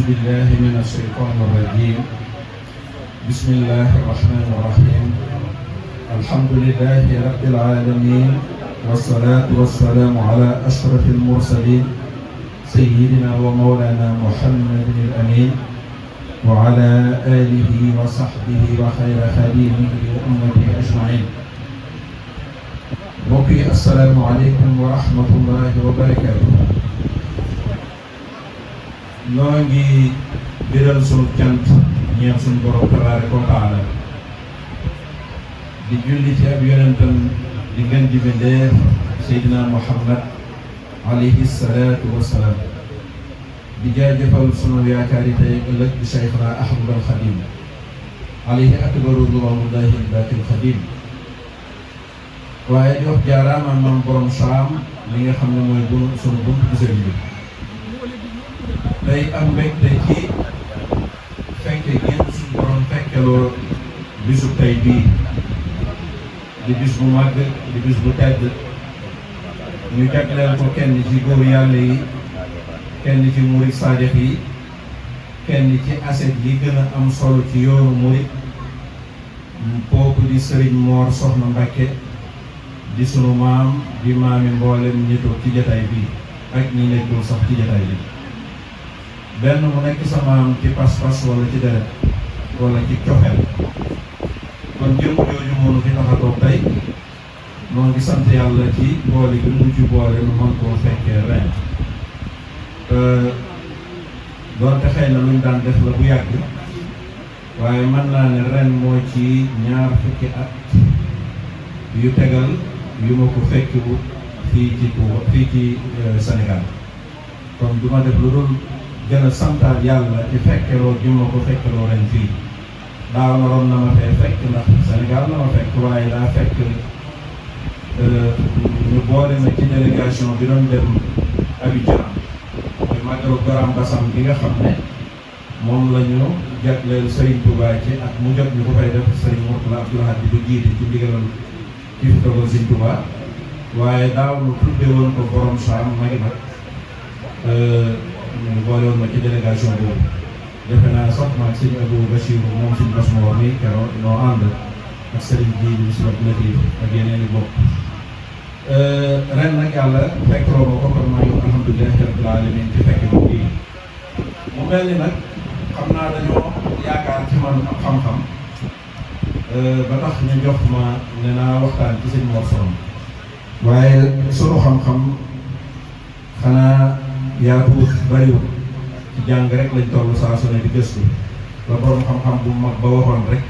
بالله من الشيطان الرجيم بسم الله الرحمن الرحيم الحمد لله رب العالمين والصلاة والسلام على أشرف المرسلين سيدنا ومولانا محمد الأمين وعلى آله وصحبه وخير خديمه وأمته أجمعين. mbokk yi asalaamaaleykum wa rahmatullahi wa barakaatu. noo ngi biral sunu cant ñeel sunu borom tabaaraka wa taala di julli ci ab yonentam di ngeen di bindeef Seydina Muhammad alayhi salaatu wa salaam di jaajëfal sunu yaakaar yi tey ëllëg di Cheikhna Ahmadul Xadim alayhi akbaru ridwaanullahi al-baaqil xadim. waaye di wax jaaraama maam borom saam li nga xam ne mooy sunu bunt bu sëriñ bi tey am mbégte ci fekke génn suñu borom fekkeloo bisu tey bii di bis bu màgg di bis bu tedd ñu jagleel ko kenn ci góor yàlla yi kenn ci murit saadix yi kenn ci aset yi gën a am solo ci yoonu murit kooku di sëriñ Moor Soxna Mbàkke di sunu maam di maami mboolem ñi toog ci jataay bi ak ñi nekkul sax ci jataay bi benn mu nekk sa maam ci pas-pas wala ci deret wala ci cofeel kon jëm jooju mënu fi tax a toog tey moo ngi sant yàlla ci boole bi mu ci boole nu mën koo fekkee ren doonte xëy na luñ daan def la bu yàgg waaye mën naa ne ren moo ci ñaar fukki at yu tegal yu ma ko fekkiwu fii ci Sénégal kon du ma def lu dul gën a santaat yàlla ci fekkeloo gi ma ko fekkeloo ren fii daaw naroon na ma fee fekk ndax Sénégal la ma fekk waaye daa fekk ñu boole na ci délégation bi doon dem Abidjan muy màggalu Grand Bassam bi nga xam ne moom la ñu jagleel Serigne Touba ci ak mu jot ñu ko fay def Serigne Mourtala Abdoul Ahad di ko jiite ci ndigalal ci fi toogal Serigne Touba waaye daaw lu tudde woon ko borom saam magi nag ñu boole woon ma ci délégation boobu defe naa sax maag Serigne Abdou Bachir moom suñu bas moo mi kero noo ànd ak Serigne ji bi si Latif ak yeneen i bopp ren nag yàlla fekkloo ma ko kon maa ngi alhamdulilahi rabbil alamin ci fekk bu bii mu mel ni nag xam naa dañoo yaakaar ci man am xam-xam ba tax ñu jox ma ne naa waxtaan ci sëñ Mor Soxna waaye sunu xam-xam xanaa yaatuwut bariwut ci jàng rek lañ toll saa su ne di gëstu ba borom xam-xam bu mag ba waxoon rek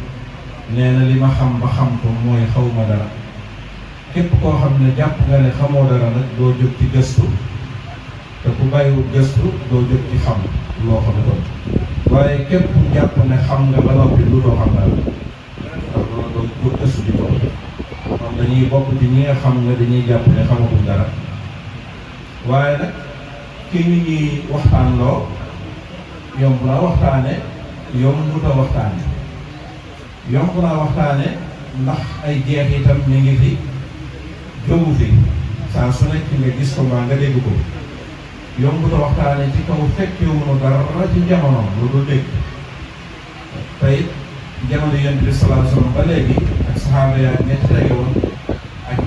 nee na li ma xam ba xam ko mooy xaw ma dara képp koo xam ne jàpp nga ne xamoo dara nag doo jóg ci gëstu te ku bàyyiwut gëstu doo jóg ci xam loo xam ne waaye képp jàpp ne xam nga ba noppi lu doo xam dara ndax loolu doon pour gëstu di toog kon dañuy bokk ci ñi nga xam ne dañuy jàpp ne xamaguñ dara waaye nag ki ñu ñuy waxtaan loo yomb naa waxtaane yombut a waxtaane yomb naa waxtaane ndax ay jeexitam ñu ngi fi jógu fi saa su nekk nga gis ko mbaa nga dégg ko yombut a waxtaane ci kaw fekkewunu dara ci jamono lu dul dégg tey jamono Yonent bi sallallahu alayhi wa sallam ba léegi ak saxaaba yaa ñetti tege woon ak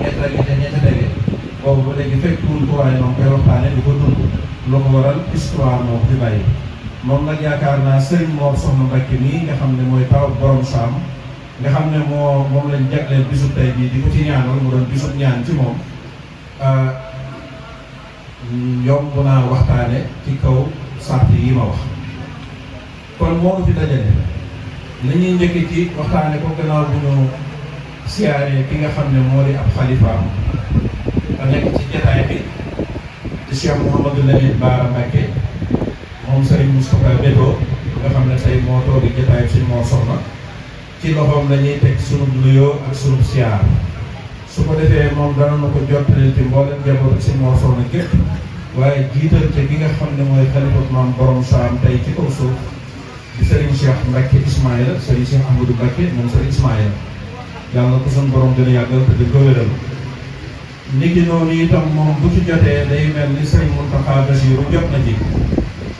ñetti tege boobu ba léegi fekkwul ko waaye noonu koy waxtaane di ko dund lu ko waral histoire moo ko fi bàyyi moom nag yaakaar naa Serigne Mor Soxna Mbacke nii nga xam ne mooy taw borom saam nga xam ne moom lañ jagleel bisub tey bii di ko ci ñaanal mu doon bisub ñaan ci moom yomb naa waxtaane ci kaw sart yi ma wax kon moo fi dajale li ñuy njëkk ci waxtaane ko gannaaw bu ñu siyaaree ki nga xam ne moo di ab xalifaam a nekk ci jataay bi di Cheikh Mouhamadou Lamine Bara Mbacke moom Serigne Moustapha Beto nga xam ne tey moo toogi jataay bi suñ Mor Soxna ci loxoom la ñuy teg sunub nuyoo ak sunub siyaar su ko defee moom dana na ko jottali ci mboolem njaboot ak suñ Mor Soxna gépp waaye jiital te gi nga xam ne mooy xalifa maam borom saam tey ci kaw suuf di Serigne Cheikh Mbacke Ismaïla Serigne Cheikh Ahmadou Mbacke moom Serigne Ismaïla yàlla ko suñ borom gën a yàggal te di ko wéral niki noonu itam moom bu ci jotee day mel ni Serigne Mountakha Bassirou jot na ci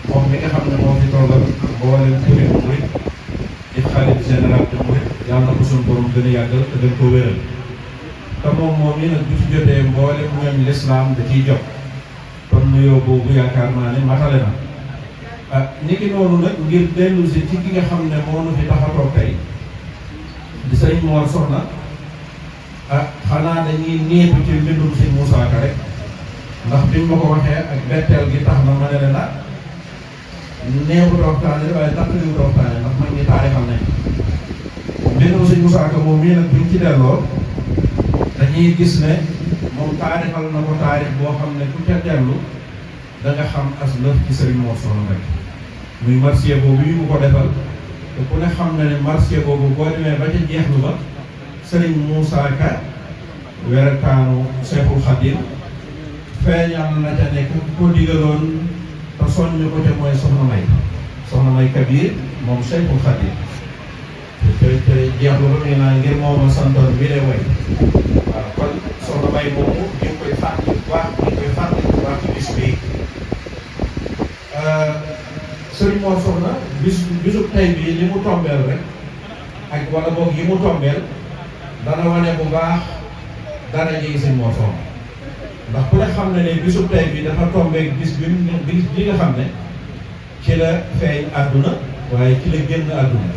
moom mi nga xam ne moo fi toogal mboolem kuréel murit di xalif général de murit yàlla na ko suñu borom gën a yàggal te gën ko wéral te moom yi nag bu ci jotee mboolem ñooñ lislaam da ciy jot kon nuyoo boobu yaakaar naa ne matale na ni ki noonu nag ngir dellu si ci ki nga xam ne moo nu fi tax a toog tey di sëriñ Mor Soxna xanaa dañuy niitu ci mbindum sëriñ Moussa Ka rek ndax biñ ma ko waxee ak betteel gi tax na ma ne leen neexut a waxtaane waaye naqariwut a waxtaane ndax mag ñi taarixal nañ mbindum sëriñ Moussa Ka moom mii nag buñ ci delloo dañuy gis ne moom taarixal na ko taarix boo xam ne ku ca dellu da nga xam as lëf ci sëriñ Mor Soxna rek muy marsiya boobu yu mu ko defal te ku ne xam na ne marché boobu boo demee ba ca jeexlu ba sëriñ Moussa Ka werekaanu Seexul Xadim feeñal na ca nekk ku ko digaloon te soññ ko ca mooy soxna May Kabir moom Seexul Xadim te jeexlu ba muy naa ngir mooma santoon bi de way waaw kon soxna May moomu ñu ngi koy fàttali bu baax ci bis bi sëriñ Mor Soxna bisu tey bii li mu tombeel rek ak wala boog yi mu tombeel dana wane bu baax dara ji sëriñ Mor Soxna ndax ku ne xam ne bisu tey bi dafa tombeeg bis bi nga xam ne ci la feeñ àdduna waaye ci la génn àdduna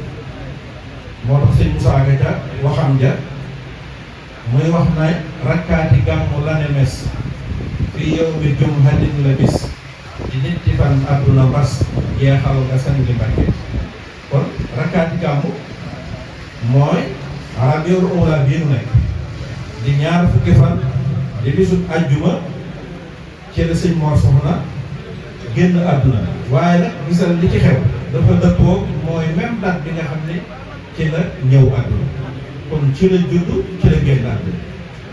moo tax sëriñ Moussa Ka ca waxam ja muy wax na rakkaati gàmmu la ne mes fii yow mi jum hadin la bis di nit ci fan àdduna mbas jeexal nga sangi Mbàkke kon rakkaati gàmmu mooy rabiul awwal bii nu nekk di ñaar fukki fan di bisub ajjuma ci la sëñ Mor Soxna génn àdduna waaye nag gisal li ci xew dafa dëppoo mooy même date bi nga xam ne ci la ñëw àdduna kon ci la judd ci la génn àdduna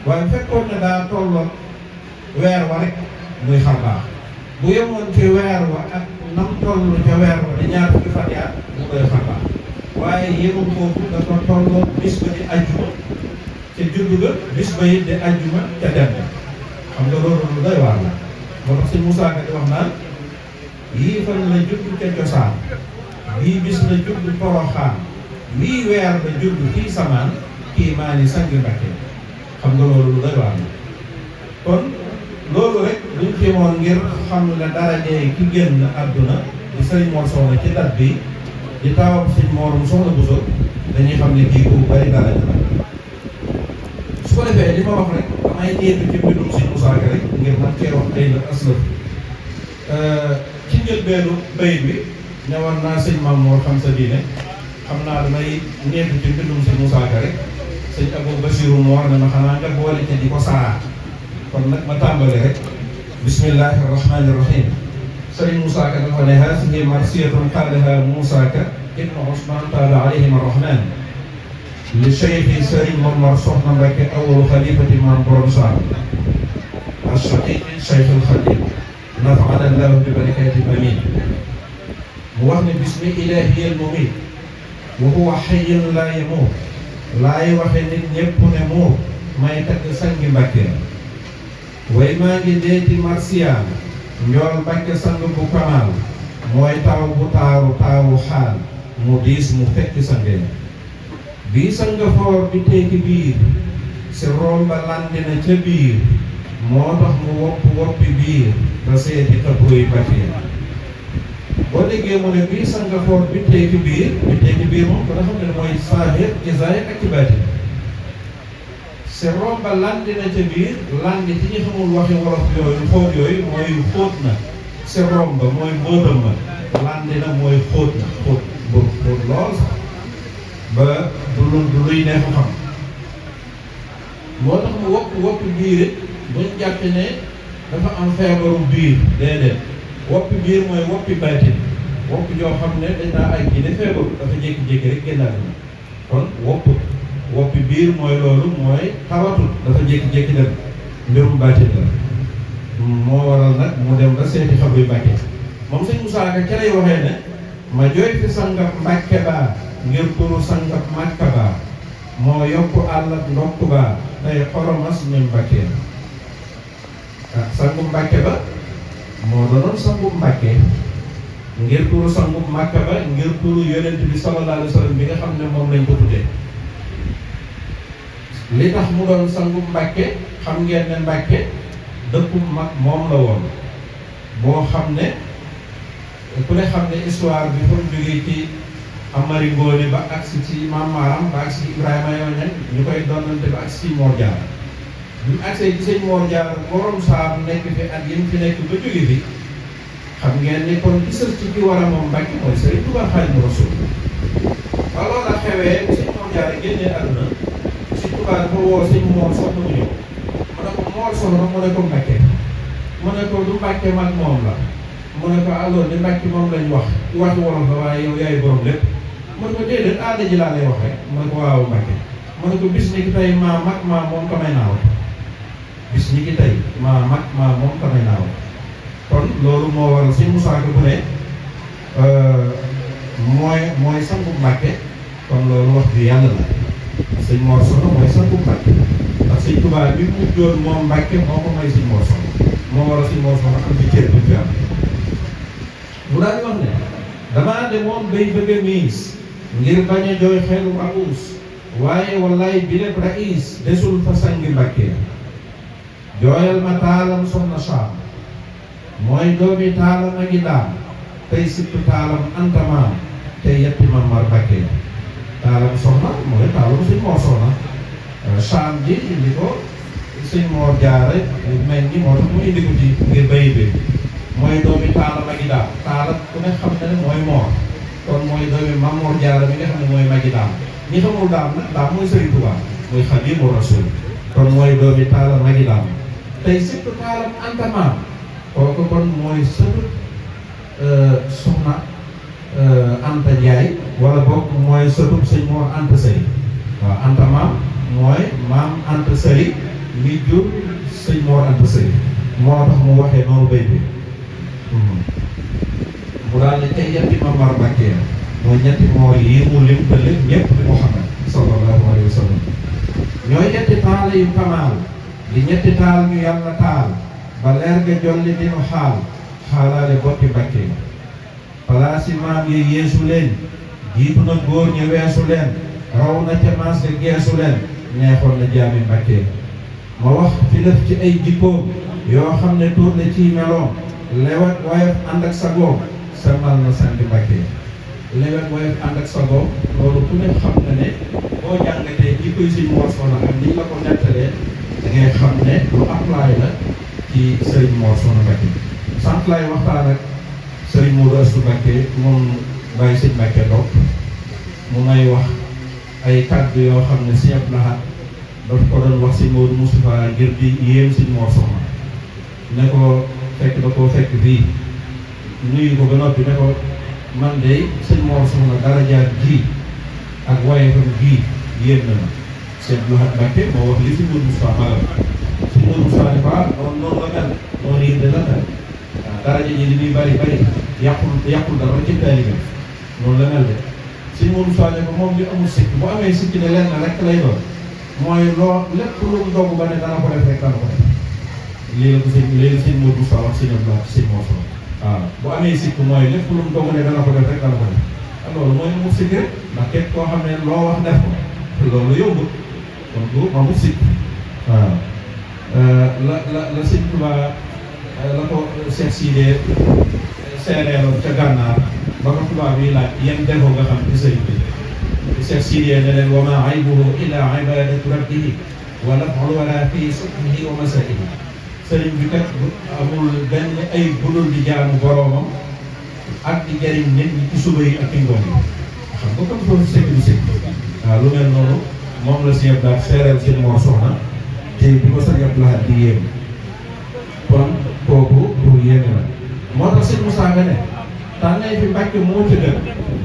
waaye fekkoon ne daa tolloon weer wa rek muy xar baax bu yemoon ci weer wa ak nam toll ca weer wa di ñaar fukki fan yaa mu koy xar baax waaye yemul foofu dafa tolloo bis ba di ajjuma ca juddu ga bis ba it di ajjuma ca dem xam nga loolu lu doy waar la moo tax sëñ Moussa Ka di wax naan yii fan la judd ca cosaan bii bis la judd Poroxaan wii weer la judd fii samaan kii maa ni sangi Mbàkke xam nga loolu lu doy waar la kon loolu rek duñ ci woon ngir xam ne dara jee ki génn àdduna di sëriñ Mor Soxna ci dat bi di taawam sëñ Morum Soxna Bousso dañuy xam ne kii ku bari dara la su ko defee li ma wax rek damay ñeetu ci mbindum sëñ Moussa Ka rek ngir man cee wax ay la aslëf ci njëlbeenu bayit bi ñëwoon naa sëñ Maam Mor xam sa diine xam naa damay ñeetu ci mbindum sëñ Moussa Ka rek sëñ Abou Bassirou Mor ne ma xanaa nga boole ca di ko saraa kon nag ma tàmbale rek bismillahi rahmani rahim sëriñ Moussa Ka dafa ne haasihi marsiyatun qaalaha Moussa Ka ibnu Ousmane taala alayhim arrahman li cheikhi sëriñ Momar Soxna Mbàkke awwalu xalifati maam borom saam ash-shaqiqi cheikh al-Xadim nafa'ana Allahu bi barakati amin mu wax ne bismi ilahi al-mumit wa huwa hayyun la yamut laay waxe nit ñépp ne moo may tagg sangi Mbàkke way maa ngi deeti marsiyaal njool Mbàkke sang bu kamaal mooy taw bu taawu xaal mu diis mu fekk sangeen bii sang foor bi teeki biir si romba landina ca biir moo tax mu woppi biir te seeti xëppooy Mbàkke boo déggee mu ne bii sang foor bi teeki biir moom ko nga xam ne mooy saahir ci zaahir ak ci baatin se romba landi na ca biir landi ci ñu xamul waxi wolof yooyu xóot yooyu mooy xóot na se romba mooy mbóotam ma landi na mooy xóot na xóot lool sax ba du luy neex xam moo tax mu woppi biir it buñ jàpp ne dafa am feebaru biir déedéet woppi biir mooy woppi baatin woppi joo xam ne dañ naa ay kii de feebaru dafa jékki-jékki rek génnaat na kon woppi biir mooy loolu mooy xawatul dafa jékki-jékki dem mbirum baatin la moo waral nag mu dem ba seeti xabru Mbàkke moom sëñ Moussa Ka ca lay waxee ne ma jooy fi sangab Mbàkke baa ngir turu sangab Màkka baa moo yokku àll ak ndokk baa tey xoromas mi Mbàkke sangu Mbàkke ba moo doonoon sangu Mbàkke ngir turu sangu Makka ba ngir turu yonent bi sallallahu alayhi wa sallam bi nga xam ne moom lañ ko tuddee. li tax mu doon sangu Mbàkke xam ngeen ne Mbàkke dëkku mag moom la woon boo xam ne ku ne xam ne histoire bi fa mu jógee ci Amari Ngoone ba agsi ci Maam Maaram ba agsi ci Ibrahima Yooñan ñu koy donnante ba agsi ci Mor Jaara bi mu agsee ci sëñ Mor Jaara borom saam nekk fi at yim fi nekk ba jóge fi xam ngeen ni kon ci sës ci ki war a moom Mbàkke mooy Sëriñ Tuubaa Xaadimu Rasuul ba loola xewee sëñ Mor Jaara génnee àdduna sëñ Tuubaa dafa woo sëñ Mor Soxna mu ñëw mu ne ko Mor Soxna mu ne ko Mbàkke mu ne ko du Mbàkke mag moom la mu ne ko alors ni Mbàkke moom lañ wax waxi wolof la waaye yow yaay borom lépp mu ne ko déedéet aada ji laa lay wax rek mu ne ko waaw Mbàkke mu ne ko bis ni ki tey maa mag maa moom kamay naaw bis ni ki tey maa mag maa moom kamay naaw kon loolu moo waral sëñ Musaa Ka bu ne mooy sangu Mbàkke kon loolu wax bi yàlla la sëñ Mor Soxna mooy sangu Mbàkke ndax sëñ Tuubaa bi mu doon moom Mbàkke moo ko may sëñ Mor Soxna moo waral sëñ Mor Soxna am ci cër bu fi am mu daal di wax ne damaa de moom bay bëgg a miis ngir bañ a jooy xelu abuus waaye wallaay bi lépp raïs desul fa sangi Mbàkke jooyal ma taalam soxna saam mooy doomi taalam a ngi daam tey sippu taalam antamaam tey yetti Mamar Mbàkke taalam soxna mooy taalam sëñ Mor Soxna saam ji indi ko sëñ Mor Jaara mel ni moo tax mu indi ko ci ngir bayi bi mooy doomi taalam a ngi daam taalam ku ne xam ne mooy Mor kon mooy doomi Mam Mor Jaara mi nga xam ne mooy magi daam ñi xamul daam nag daam mooy Sëriñ Tuubaa muy Xaadimu Rasuul kon mooy doomi taalam magi daam tey sippu taalam antamaam kooku kon mooy sëtu soxna Anta Njaay wala boog mooy sëtu sëñ Mor Anta Sali waaw Anta maam mooy maam Anta Sali mi jur sëñ Mor Anta Sali moo tax mu waxee noonu bay bi mu daal di tey yetti Mamar Mbàkke mooy ñetti moor yi mu lim te lépp ñëpp di Muhammad sallallahu alayhi wa sallam ñooy ñetti taal yu kamaal di ñetti taal ñu yàlla taal ba leer ga jolli dinu xaal xaalaale boppi Mbàkke palaasi maam yi yeesu leen jiitu na góor ñi weesu leen raw na ca maas ga geesu leen neexoon na jaami Mbàkke ma wax fi lëf ci ay jikkoom yoo xam ne tuur na ciy meloom lewet woyof ànd ak sagoom semal na sangi Mbàkke lewet woyof ànd ak sagoom loolu ku ne xam na ne boo jàngatee jikkoy Sëñ Mor Soxna ak ni la ko nettalee da ngay xam ne lu apply la ci Sëriñ Mor Soxna Mbàkke sant lay waxtaan ak Sëriñ Modou Astou Mbàkke moom bàyyi Sëñ Mbàkke Ndop mu may wax ay kàddu yoo xam ne Sëñ Abdou Lahad daf ko doon wax Sëñ Modou Moustapha ngir di yéem Sëñ Mor Soxna ne ko fekk da koo fekk fii nuyu ko ba noppi ne ko man de Sëñ Mor Soxna darajaat ji ak woyefam ji yéem na ma Sëñ Abdou Lahad Mbàkke moo wax li Sëñ Modou Moustapha malal Sëñ Modou Moustapha ne ko noonu la mel noonu yéen de la mel waaw daraja ji li muy bari yàqul dara ci taalibe noonu la mel de Sëñ Modou Moustapha ne ko moom li amul sikk bu amee sikk ne lenn rek lay doon mooy loo lépp lu mu dogu ba ne dana ko def rek dana ko def lii la ko Sëñ Modou Moustapha wax Sëñ Abdou Lahad Sëñ Mor Soxna waaw bu amee sikk mooy lépp lu mu dogu ne dana ko def rek dana ko def loolu mooy amul sikk rek ndax képp koo xam ne loo wax def ko loolu yombut kon du amul sikk waaw la Sëñ Tuubaa la ko Cheikh Sidé seereeloon ca gànnaar ba ko tubaab yi laaj yan defoo nga xam ci sëriñ bi Cheikh Sidé ne leen wa maa aybuhu illa ibadatu rabbihi wa naf'ul wala fi subhihi wa masaihi sëriñ bi kat amul benn ay budul di jaamu boroomam ak di jëriñ nit ñi ci suba yi ak ci ngoon yi xam nga comme foofu sëkk du sëkk waaw lu mel noonu moom la Sëñ Abdou Lahad seereel Sëñ Mor Soxna te bi ko Sëñ Abdou Lahad di yéem kon kooku pour yéeme la moo tax Sëñ Musaa Ka ne tànnee fi Mbàkke moo ci gën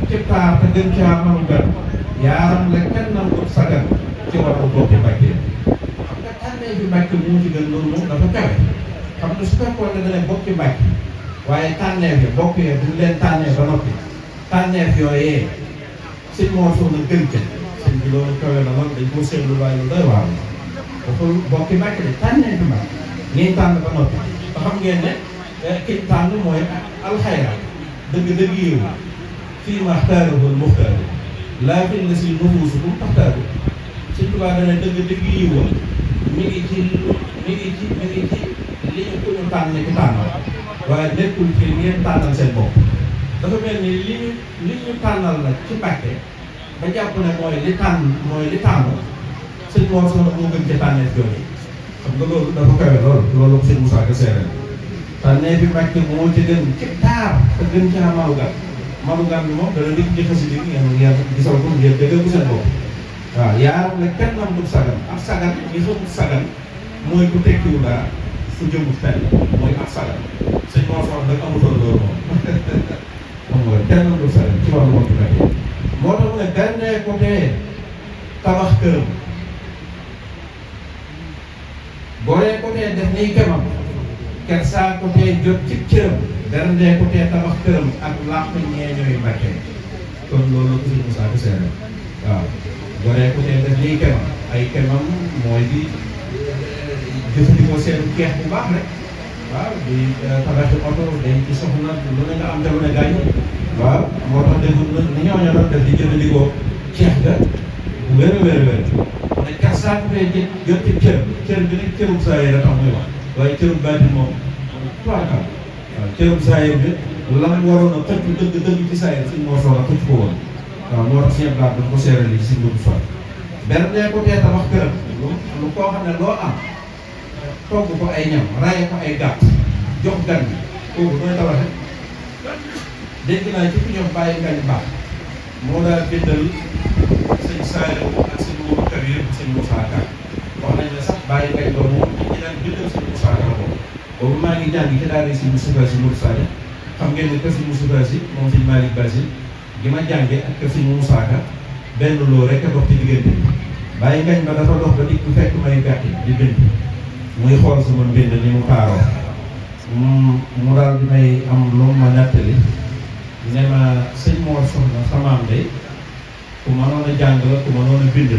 ci taar te gën caa manu gan yaaram la kenn nangu sagan ci wàllu bokki Mbàkke xam nga tànnee fi Mbàkke moo ci gën loolu moom dafa kawe xam nga su fekkoon ne dana bokki Mbàkke waaye tànneef yi bokk yee bu ñu leen tànnee ba noppi tànneef yooyee Sëñ Mor Soxna gën ca sëñ bi loolu kawe na lool dañ koo seetlu waaye lu doy waar dafa bokki Mbàkke de tànnee fi Mbàkke ngeen tànn ba noppi ba xam ngeen ne kiñ tànn mooy alxayra dëgg-dëgg yiwu fii maxtaarahul muxtaaru laa fi la si nufuusukum taxtaaru Sëñ Tuubaa dana dëgg-dëgg yiwu mi ngi ci li ñu ko ñu tànn ci tànnal waaye nekkul ci ngeen tànnal seen bopp dafa mel ni li ñu tànnal la ci Mbàkke ba jàpp ne mooy li tànn sëñ Mor Soxna moo gën ca tànneef jooju xam nga loolu dafa kawe loolu ko sëñ Moussa Ka seeral tànneef bi Mbàkke moo ci gën ci taar te gën ci malugaan bi moom dana dikk ci xasida gi ngeen gisal ko ngeen dëggal ko seen bopp waaw yaaram la kenn am du sagan ak sagan ñi xamul sagan mooy ku tekkiwu dara fu jëmut fenn mooy ak sagan sëñ Mor Soxna nag amutoon loolu moom xam nga kenn am du sagan ci wàllu moom bi moo tax mu ne dernier côté tabax këram boo dee côté def niy kemam ker saa côté jot ci cëram dernier côté tabax këram ak làq ñee ñooy Mbàkke kon loolu ko sëñ Moussa Ka seere waaw boo dee côté def niy kemam ay kemam mooy di jëfandikoo seenu keex bu baax rek waaw di tabaxi oto dañ ci soxna lu ne nga am jamono gaañ waaw moo tax deful na ni ñooñu doon def di jëfandikoo ceex ga bu wér a wér ne kat saa ko fee jot ci cër bi nag cërub saa yi la tax muy wax waaye cërub baatin moom tubaarkal waaw cërub saa yi bi la mu waroon a xëcc dëgg ci saa yi suñ moo soxla xëcc ko woon waaw moo tax seen baat dañ ko seeral yi si ndubu sol benn dee ko tee tabax këram lu koo xam ne loo am togg ko ay ñam raye ko ay gàtt jox gan bi kooku nooy tabaxe dégg naa ci fi ñoom bàyyi ngañ baax moo daal bindal sëñ Saaliw ak sëñ Moodu Kabir sëñ Moussa Ka wax nañ ne sax bàyyi ngañ doon moom ñi daan bindal sëñ Moussa Ka la boobu maa ngi jàng ci daal di sëñ Moustapha Sy Mourou Sadio xam ngeen ne kër sëñ Moustapha Sy moom sëñ Malick Basile gi ma jànge ak kër sëñ Moussa Ka benn loo rek a dox ci diggante bi bàyyi ngañ ba dafa dox ba dikk fekk may gàtt di bind muy xool sama mbind ni mu taaroo mu daal di may am lu ma nettali ne ma sëñ Mor Soxna samaam day ku mënoon a jàng la ku mënoon a bind la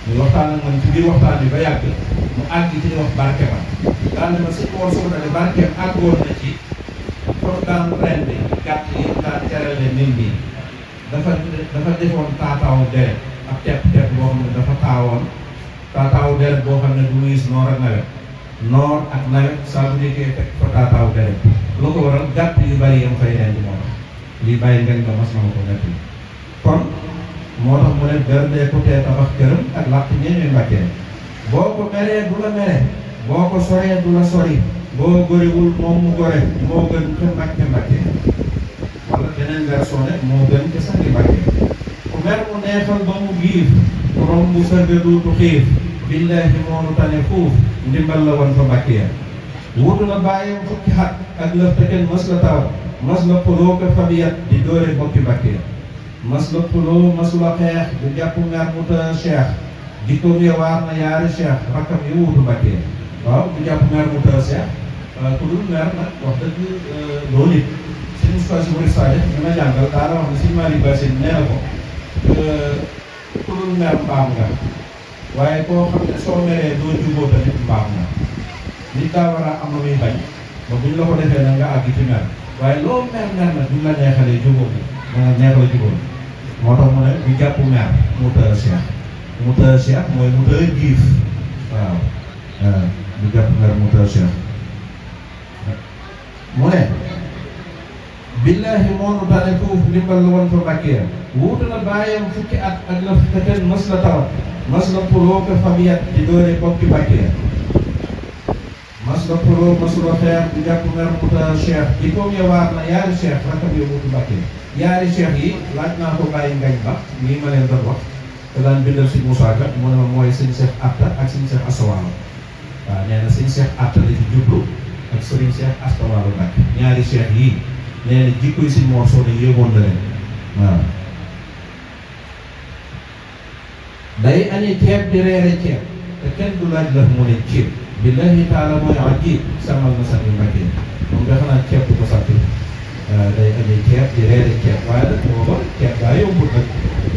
ñu waxtaan ak man ci biir waxtaan bi ba yàgg mu àgg ci wax barke ba daal ma sëñ Mor Soxna ne barkeem àggoon na ci foofu daan ren bi gàtt yi daan terale nit ñi dafa defoon taataawu deret ak tepp boo xam ne dafa taataawu deret boo xam ne du muy gis noor ak nawet noor ak nawet saa bu nekkee fekk ko taataawu deret lu ko waral gàtt yu bari yam fay rendi moo tax lii bàyyi ngeen nga mas na ma ko nekk kon moo tax mu ne berdee ko tee tabax këram ak làq ñeñuy Mbàkke boo ko meree du la mere boo ko soree du la sori boo gorewul moom mu gore moo gën ca Mbàkke wala beneen version ne moo gën ca sangi Mbàkke ku mer mu neexal ba mu giif borom bu sërga duutu xiif billaahi moo nu tane fuuf ndimbal la woon fa Mbàkke ya wutu na bàyyam fukki xat ak lëf te kenn mës la tawat mas la xuloo ko fabiyat di doore bokki Mbàkke mas la xuloo masula xeex du jàpp mer mu ta cheikh jikkoom ya waar na yaari cheikh rakkam yi wutu Mbàkke waaw du jàpp mer mu ta cheikh ku dul mer nag wax dëgg loolu it suñu Moustapha Sy Mourou Sadio ñu ma jàngal daana wax ne suñu Malick Basile nee na ko ku dul mer mbaam nga waaye koo xam ne soo meree doo juboo tamit mbaam nga nit daa war a am lu muy bañ ba buñ la ko defee nag nga àgg ci mer waaye loo mer nag buñ la neexalee jubóo bi maanaam neexale jubóo bi moo tax mu ne du jàpp mer mu tëë cheikh mooy mu tëë giif waaw du jàpp mer mu tëë cheikh mu ne billaahi moo nu tane foofu ndimbal la woon fa Mbàkke wuutu na bàyyam fukki at ak la te kenn mas la tawat mas la puloo ko famiyat di doore bokki Mbàkke mas la puloo masula xeex di jàpp mer mu ta cheikh di koom ya waar na yaari cheikh rakam yo wuutu Mbàkke yaari cheikh yi laaj naa ko bàyyi ngañ ba nii ma leen doon wax te daan bindal sëñ Moussa Ka mu ne ma mooy sëñ Cheikh Atta ak sëñ Cheikh Astawaalo waaw nee na sëñ Cheikh Atta la ci jublu ak sëriñ Cheikh Astawaalo Mbàkke ñaari cheikh yii nee na jikkoy sëñ Mor Soxna yéemoon na leen waaw day añi ceeb di reere ceeb te kenn du laaj la mu ne ceeb billahi taala mooy ajib samal na sànni Mbàkke moom defe naa ceeb du ko sàppi day añi ceeb di reere ceeb waaye nag booba ceeb daa yombut nag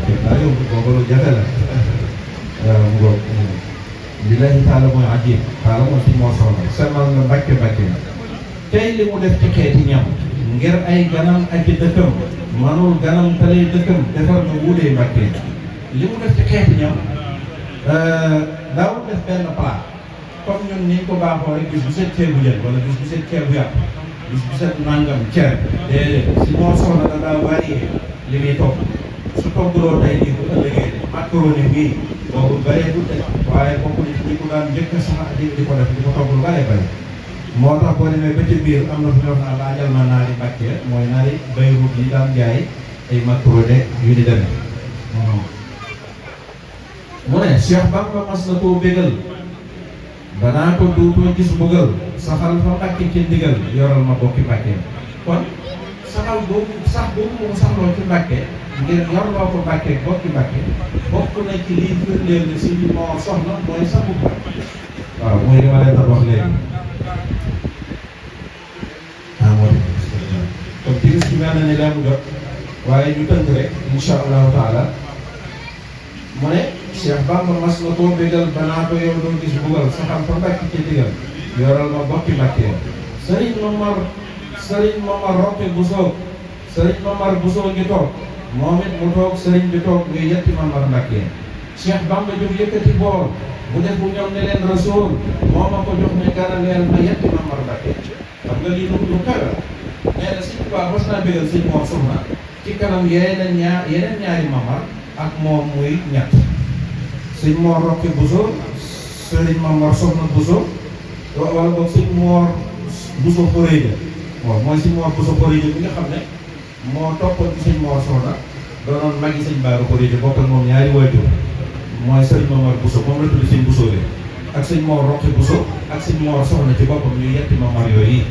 ceeb daa yombut booba lu jafe la waaw mu ngoog billahi taala mooy ajib taala mooy sëñ Mor Soxna samal na Mbàkke tey li mu def ci xeeti ñam ngir ay ganam ak i dëkkam manul ganam talay dëkkam defar na wuudee Mbàkke li mu def ci xeeti ñam daawul def benn plat comme ñun niñ ko baaxoo rek bis bu set ceebu jën wala bis bu set ceebu yàpp bis bu set nangam cere déedéet si moo soxla da daa varié li muy togg su toggloo tey nii bu ëllëgee de macaroni bii boobu bëree du de waaye bokk na ci ñi ko daan njëkk sax di ko def di ko togg lu bëree bëri moo tax boo demee ba ci biir am na fu ñu wax naa laajal ma naari Mbàkke mooy naari Beyrut yi daan jaay ay macaroni yu di demee mu ne Cheikh Bamba mas na koo bégal danaa ko duutoo gis mbugal saxal fa Mbàkke ci ndigal yoral ma bokki Mbàkke kon saxal boobu sax boobu mu saxloo ci Mbàkke ngir yorloo ko Mbàkke bokki Mbàkke bokk na ci lii firndeel ne si moo soxla mooy saxu Mbàkke waaw mooy li ma leen doon wax léegi kon timis bi mel na ni leen jot waaye ñu tënk rek insha allahu taala mu ne Cheikh Bamba mas na koo bégal banaa ko yow doo gis bugal saxal fa Mbàkke ci digal yoral ma bokki Mbàkke Sëriñ Mamar Roqe Bousso Sëriñ Mamar Bousso ngi toog moom it mu toog sëriñ bi toog ngay yetti Mamar Mbàkke Cheikh Bamba jóg yëkkati bool bu def bu ñoom ne leen rasool moo ma ko jox ne garaleel ma yetti Mamar Mbàkke xam nga lii lu kawe nee na Sëriñ Tuubaa mas naa bégal Sëriñ Mor Soxna ci kanam yeneen ñaari Mamar ak moom muy ñett Sëriñ Mor Roqe Bousso Sëriñ Mamar Soxna Bousso wala boog Sëriñ Mor Bousso Foréja waaw mooy Sëriñ Mor Bousso Foréja bi nga xam ne moo toppoon ci Sëriñ Mor Soxna doonoon magi Sëriñ Bara Foréja bokk ak moom ñaari waajur mooy Sëriñ Mamar Bousso moom la tudd Sëriñ Bousso bi ak Sëriñ Mor Roqe Bousso ak Sëriñ Mor Soxna ci boppam ñu yetti Mamar yooyu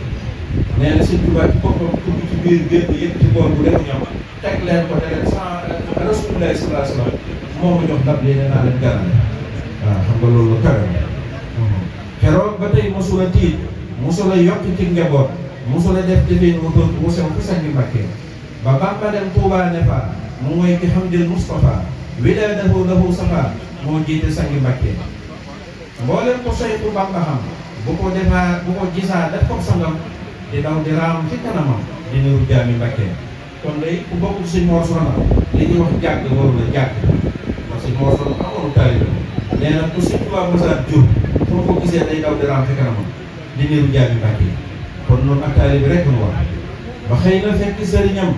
nee na Sëriñ Tuubaa ci boppam dugg ci biir génn yëpp ci boor bu def ñoom teg leen ko ne leen sans Rasulullah sallallahu alayhi wa sallam moo ma jox ndab lii nee naa leen garale waaw xam nga loolu kawe keroog ba tey mosula tiit mosula yokk ci njaboot mosula def defee mu doon mu sew fi sangi Mbàkke ba Bamba dem Tuubaa ne fa mu mooy ki xam jël Mustafa wilaadahu lahu safa moo jiite sangi Mbàkke mboolem ko saytu Bamba xam bu ko defaa bu ko gisaa def ko sangam di daw di raam ci kanamam di niru jaami Mbàkke kon day ku bokk Sëriñ Mor Soxna li ñuy wax jàgg waru la jàgg ndax Sëriñ Mor Soxna amoon taalibe nee na ku Sëriñ Tuubaa mosaat jur foo ko gisee day daw di raam ci kanamam di niru jaami Mbàkke kon noonu ak taalibe rek nu wax ba xëy na fekk sëriñam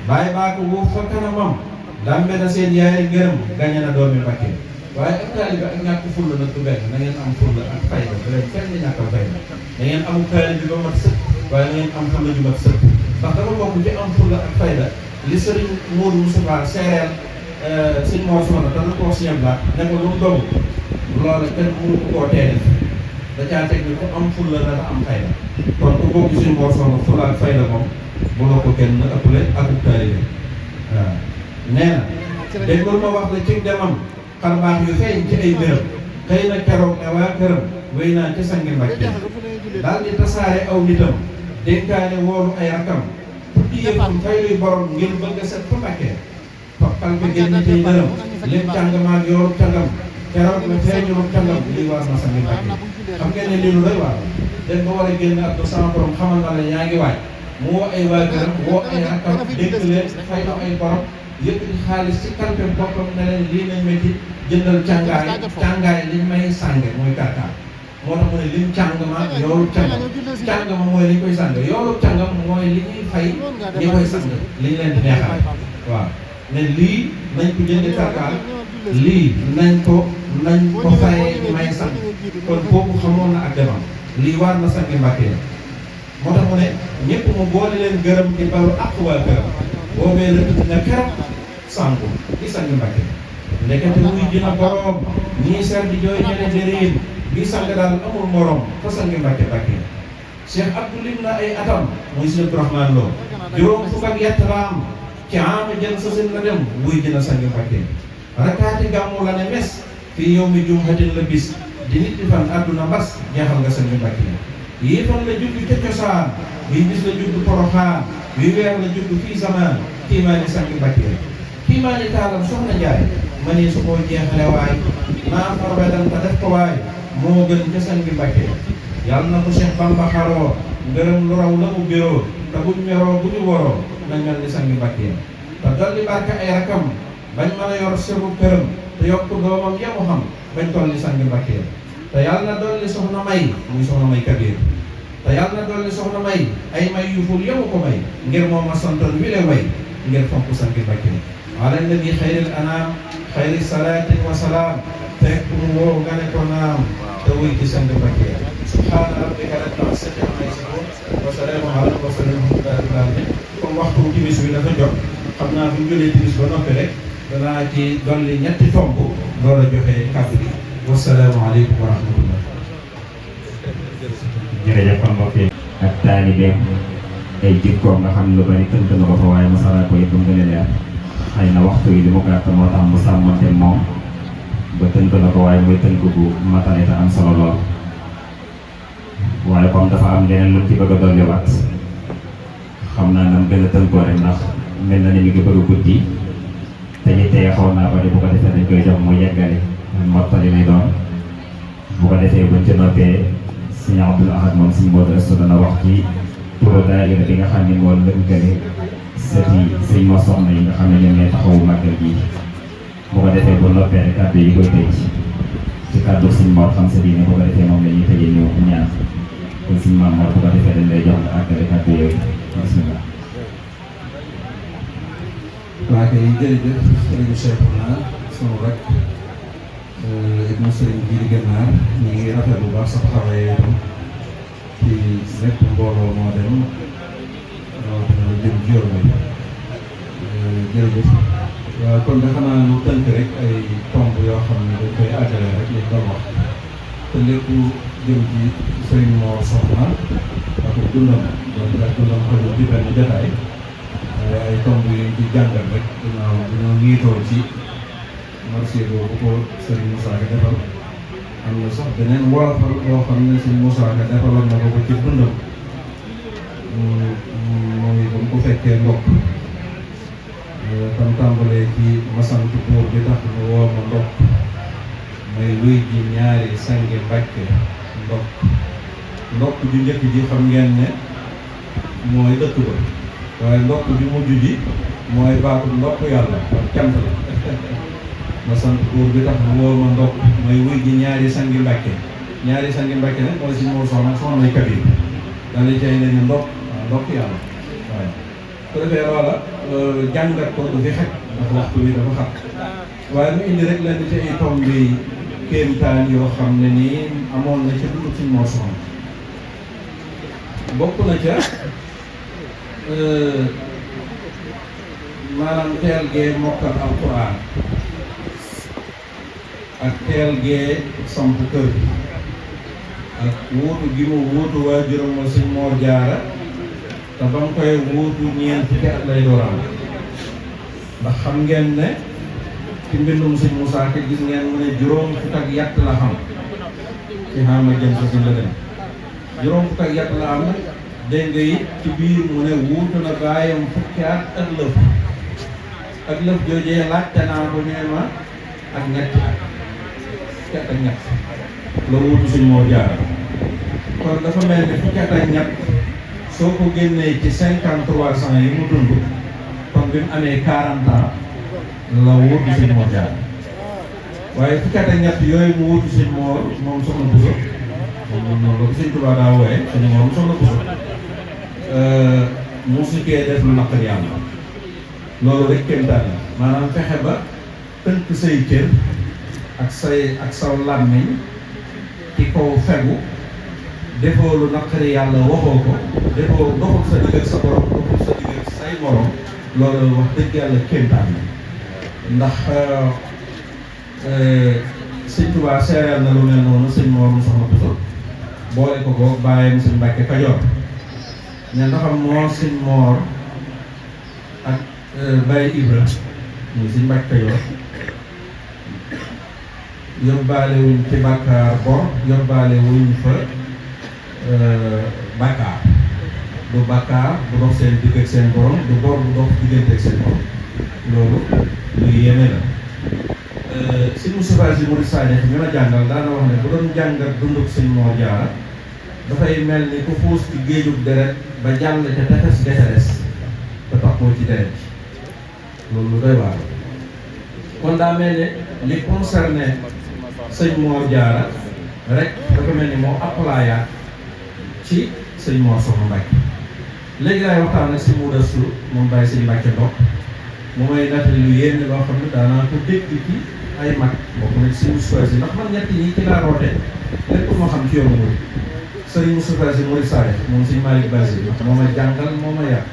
bàyyi baa ko wuuf fa kanamam dambe na seen yaay ngërëm gañe na doomi Mbàkke waaye ak taalibe ak ñàkk fulla nag du benn na ngeen am fulla ak fayda bu leen fenn ñàkkal fayda da ngeen amul taalibe ba mat sëkk waaye na ngeen am fulla ju mat sëkk ndax dafa bokk ci am fulla ak fayda li sëriñ Modou Moustapha seereel Sëriñ Mor Soxna dana ko wax siñam la ne ko lu mu dogu loola kenn mënu koo tee def da caa teg ni ku am fulla dana am fayda kon ku bokk Sëriñ Mor Soxna fulla ak fayda moom mënoo ko kenn ëppale ak taalibe waaw nee na déggul ma wax la ci demam xarbaax yu feeñ ci ay bërëb xëy na keroog ne waa këram wéy naa ci sangi Mbàkke daal di tasaare aw nitam dénkaane woolu ay rakam tuddi yëppam fay luy borom ngir bëgg a set fa Mbàkke toppal ko génn tey dërëm lim càngamaak yoolu càngam keroog la feeñulu càngam lii war na sangi Mbàkke xam ngeen ne lii lu doy waar den ba war a génn ak sama borom xamal na la yaa ngi waaj mu woo ay waa këram woo ay rakam dénk leen fay na ay borom yëkkati xaalis ci kalpe boppam ne leen lii nañ métti jëndal càngaay liñ may sànge mooy kàrkaar moo tax mu ne lim càngama yoolu càngama mooy li ñu koy sànge yoolu càngam mooy li ñuy fay ñi koy sànge li ñu leen di neexal waaw ne lii nañ ko jëndi kàrkaar lii nañ ko fayee ñi may sànge kon boobu xamoon na ak demam lii war na sangi Mbàkke moo tax mu ne ñëpp mu boole leen gërëm di balu àq waa gërëm boobee la tudd na keroog sànku di sangi Mbàkke ndekete muy dina boroom ñii ser di jooy ñene di riin bi sang daal amul morom fa sangi Mbàkke Mbàkke Cheikh Abdou lim na ay atam muy Sëriñ Abdourahmane Lo juróom fukk ak yett raam ci ama jën sasin la dem wuy dina sangi Mbàkke rakaati gàmmu la ne mes fii yow mi jumhatin la bis di nit di fan àdduna mbas jeexal nga sangi Mbàkke yii fan la judd ca cosaan bii bis la judd Poroxaan bii weer la judd fii zaman kiimaani sangi Mbàkke kiimaani taalam soxna Njaay ma ne su koo jeexale waay naa farba dan ta def ko waay moo gën ca sangi Mbàkke yàlla na ko Cheikh Bamba xaroo ngërëm lu raw la mu biroo te buñ meroo bu ñu woroo nañ mel ni sangi Mbàkke te dolli barke ay rakam bañ mën a yor sëru këram te yokk doomam yamu xam bañ toll ni sangi Mbàkke te yàlla na dolli soxna may muy soxna may Kabir te yàlla na dolli soxna may ay may yu ful yamu ko may ngir moom a santoon wi le way ngir fonk sangi Mbàkke ala nabi xayril anam xayri salaatin wa salaam fekk mu woo nga ne ko naam te wuy ci sangi Mbàkke subhaana rabbika rabbil izzati ammaa yasifuun wa salaamun alal mursaliin walhamdulillaahi rabbil aalamiin comme waxtu timis bi dafa jot xam naa bu ñu jëlee timis ba noppi rek danaa ci dolli ñetti tomb door a joxe kàddu gi wassalaamu aleykum wa rahmatullah. jërëjëf kon mbokk yi ak taalibeem ay jikkoom nga xam lu bari tënk na ko fa waaye masala ko yëpp mu gën a leer xëy na waxtu yi li mu gàtt moo tax mu sàmmante moom ba tënk na ko waaye muy tënk bu matale te am solo lool waaye comme dafa am leneen lu ci bëgg a dolliwaat xam naa nam gën a tënkoo rek ndax mel na ni mi ngi bëgg a guddi te ñu teye xaw naa bari bu ko defee dañ koy jox mu yeggale mottali lay doon bu ko defee buñ ci noppee Sëñ Abdul Ahad moom Sëñ Modou Asta dana wax ci turu daayira bi nga xam ne moo lëkkale sëti Sëñ Mor Soxna yi nga xam ne ñoom ñooy taxawu màggal gi bu ko defee bu noppee rek kàddu yi koy tëj ci kàddu Sëñ Mor xam sa diine bu ko defee moom la ñuy tëjee ñu ñaan kon Sëñ Maam Mor bu ko defee dañ lay jox nga àggale kàddu yooyu bismillah. waa kay jërëjëf sëriñ Cheikhouna sunu rek ibnu sëriñ bii di Gànnaar ñu ngi rafet bu baax sa taxawaay ci lépp mbooloo moo dem rawatina jëm ci yoon bi jërëjëf. waaw kon de xanaa lu tënk rek ay tomb yoo xam ne dañ koy àggale rek li doon wax te lépp jëm ci sëriñ Mor Soxna ak dundam donc ak dundam xajul ci benn jotaay ay tomb yi ci jàngal rek dañoo niitoo ci marché boobu ko Serigne Moussa Ka defal am na sax beneen wolofal boo xam ne Serigne Moussa Ka defaloon na ko ci dundam mooy ba mu ko fekkee ndokk tam tàmbalee ci masant buur bi tax mu woo ma ndokk may luy ji ñaari sangi Mbàkke ndokk ju njëkk ji xam ngeen ne mooy dëkk ba waaye ndokk bi mujj ji mooy baatu ndokk yàlla ak cant la ma sant buur bi tax mu woo ma ndokk mooy wuy ji ñaari sangi Mbàkke nag mooy si Mor Soxna Soxna may Kabir daal di cay ne ndokk waaw ndokk yàlla waaw su defee loola jàngat ko du fi xaj ndax waxtu bi dafa xat waaye mu indi rek lenn ci ay tomb bi kéemtaan yoo xam ne nii amoon na ca dugub si Mor Soxna bokk na ca maanaam teel gee mokkal alquran ak teel gee samp kër ak wuutu gi mu wuutu waajuram wa Sëñ Mor Jaara te ba mu koy wuutu ñeent fukki at lay dooram ndax xam ngeen ne ci mbindum Sëñ Moussa Ka gis ngeen mu ne juróom fukk ak yàtt la xam ci xaama jëm sa si la dem juróom fukk ak yàtt la am dégg nga it ci biir mu ne wuutu na baayam fukki at ak lëf joojee laajte naa ko nee ma ak ñetti at fukki at ak ñett la wuutu Sëñ Mor Jaara kon dafa mel ni fukki at ak ñett soo ko génnee ci 53 ans yi mu dund kon bi mu amee 40 ans la wuutu Sëñ Mor Jaara waaye fukki at ak ñett yooyu mu wuutu Sëñ Mor moom soxna Bousso moom la ko Sëñ Tuubaa daa wooye Sëñ Mor mu soxna Bousso musu kee def lu naqar yàlla loolu rek kéemtaan la maanaam fexe ba tënk say cër ak saw làmmiñ ci kaw fegu defoo lu naqari yàlla waxoo ko defoo doxul sa digg ak sa borom doxul sa digg ak say morom loolu wax dëgg yàlla kéemtaan la ndax Sëñ Tuubaa seereel na lu mel noonu Sëñ Mor mu soxna Bousso boole ko ko bàyyam Sëñ Mbàkke Kajoor ne ndaxam moo Sëñ Mor ak Baye Ibra muy Sëñ Mbàkke Kajoor yóbbaale wuñ ci bàkkaar bor yóbbaale wuñ fa bàkkaar du bàkkaar bu dox seen digg ak seen borom du bor bu dox diggante ak seen borom loolu lu yéeme la Sëñ Moustapha Sy Murid Saadix mi ma jàngal daana wax ne bu doon jàngat dunduk Sëñ Mor Jaara dafay mel ni ku xuus ci géejug deret ba jàll ca tefes deferes te taxoo ci deret loolu lu doy waar kon daa mel ne li concerné sëñ Mor Diarra rek dafa mel ni moo applayaat ci sëñ Mor Soxna Mbacke léegi laay waxtaan ak si Mouda Su moom bàyyi sëñ Mbacke Ndok mu may nattali lu yéene loo xam ne daanaa ko dégg ci ay mag bokk na ci suñu choisi ndax man ñett ñi ci laa roote lépp moo xam ci yoonu mooy sëriñ Moustapha Sy Mourid Saleh moom sëñ Malick Bassi moo ma jàngal moo ma yar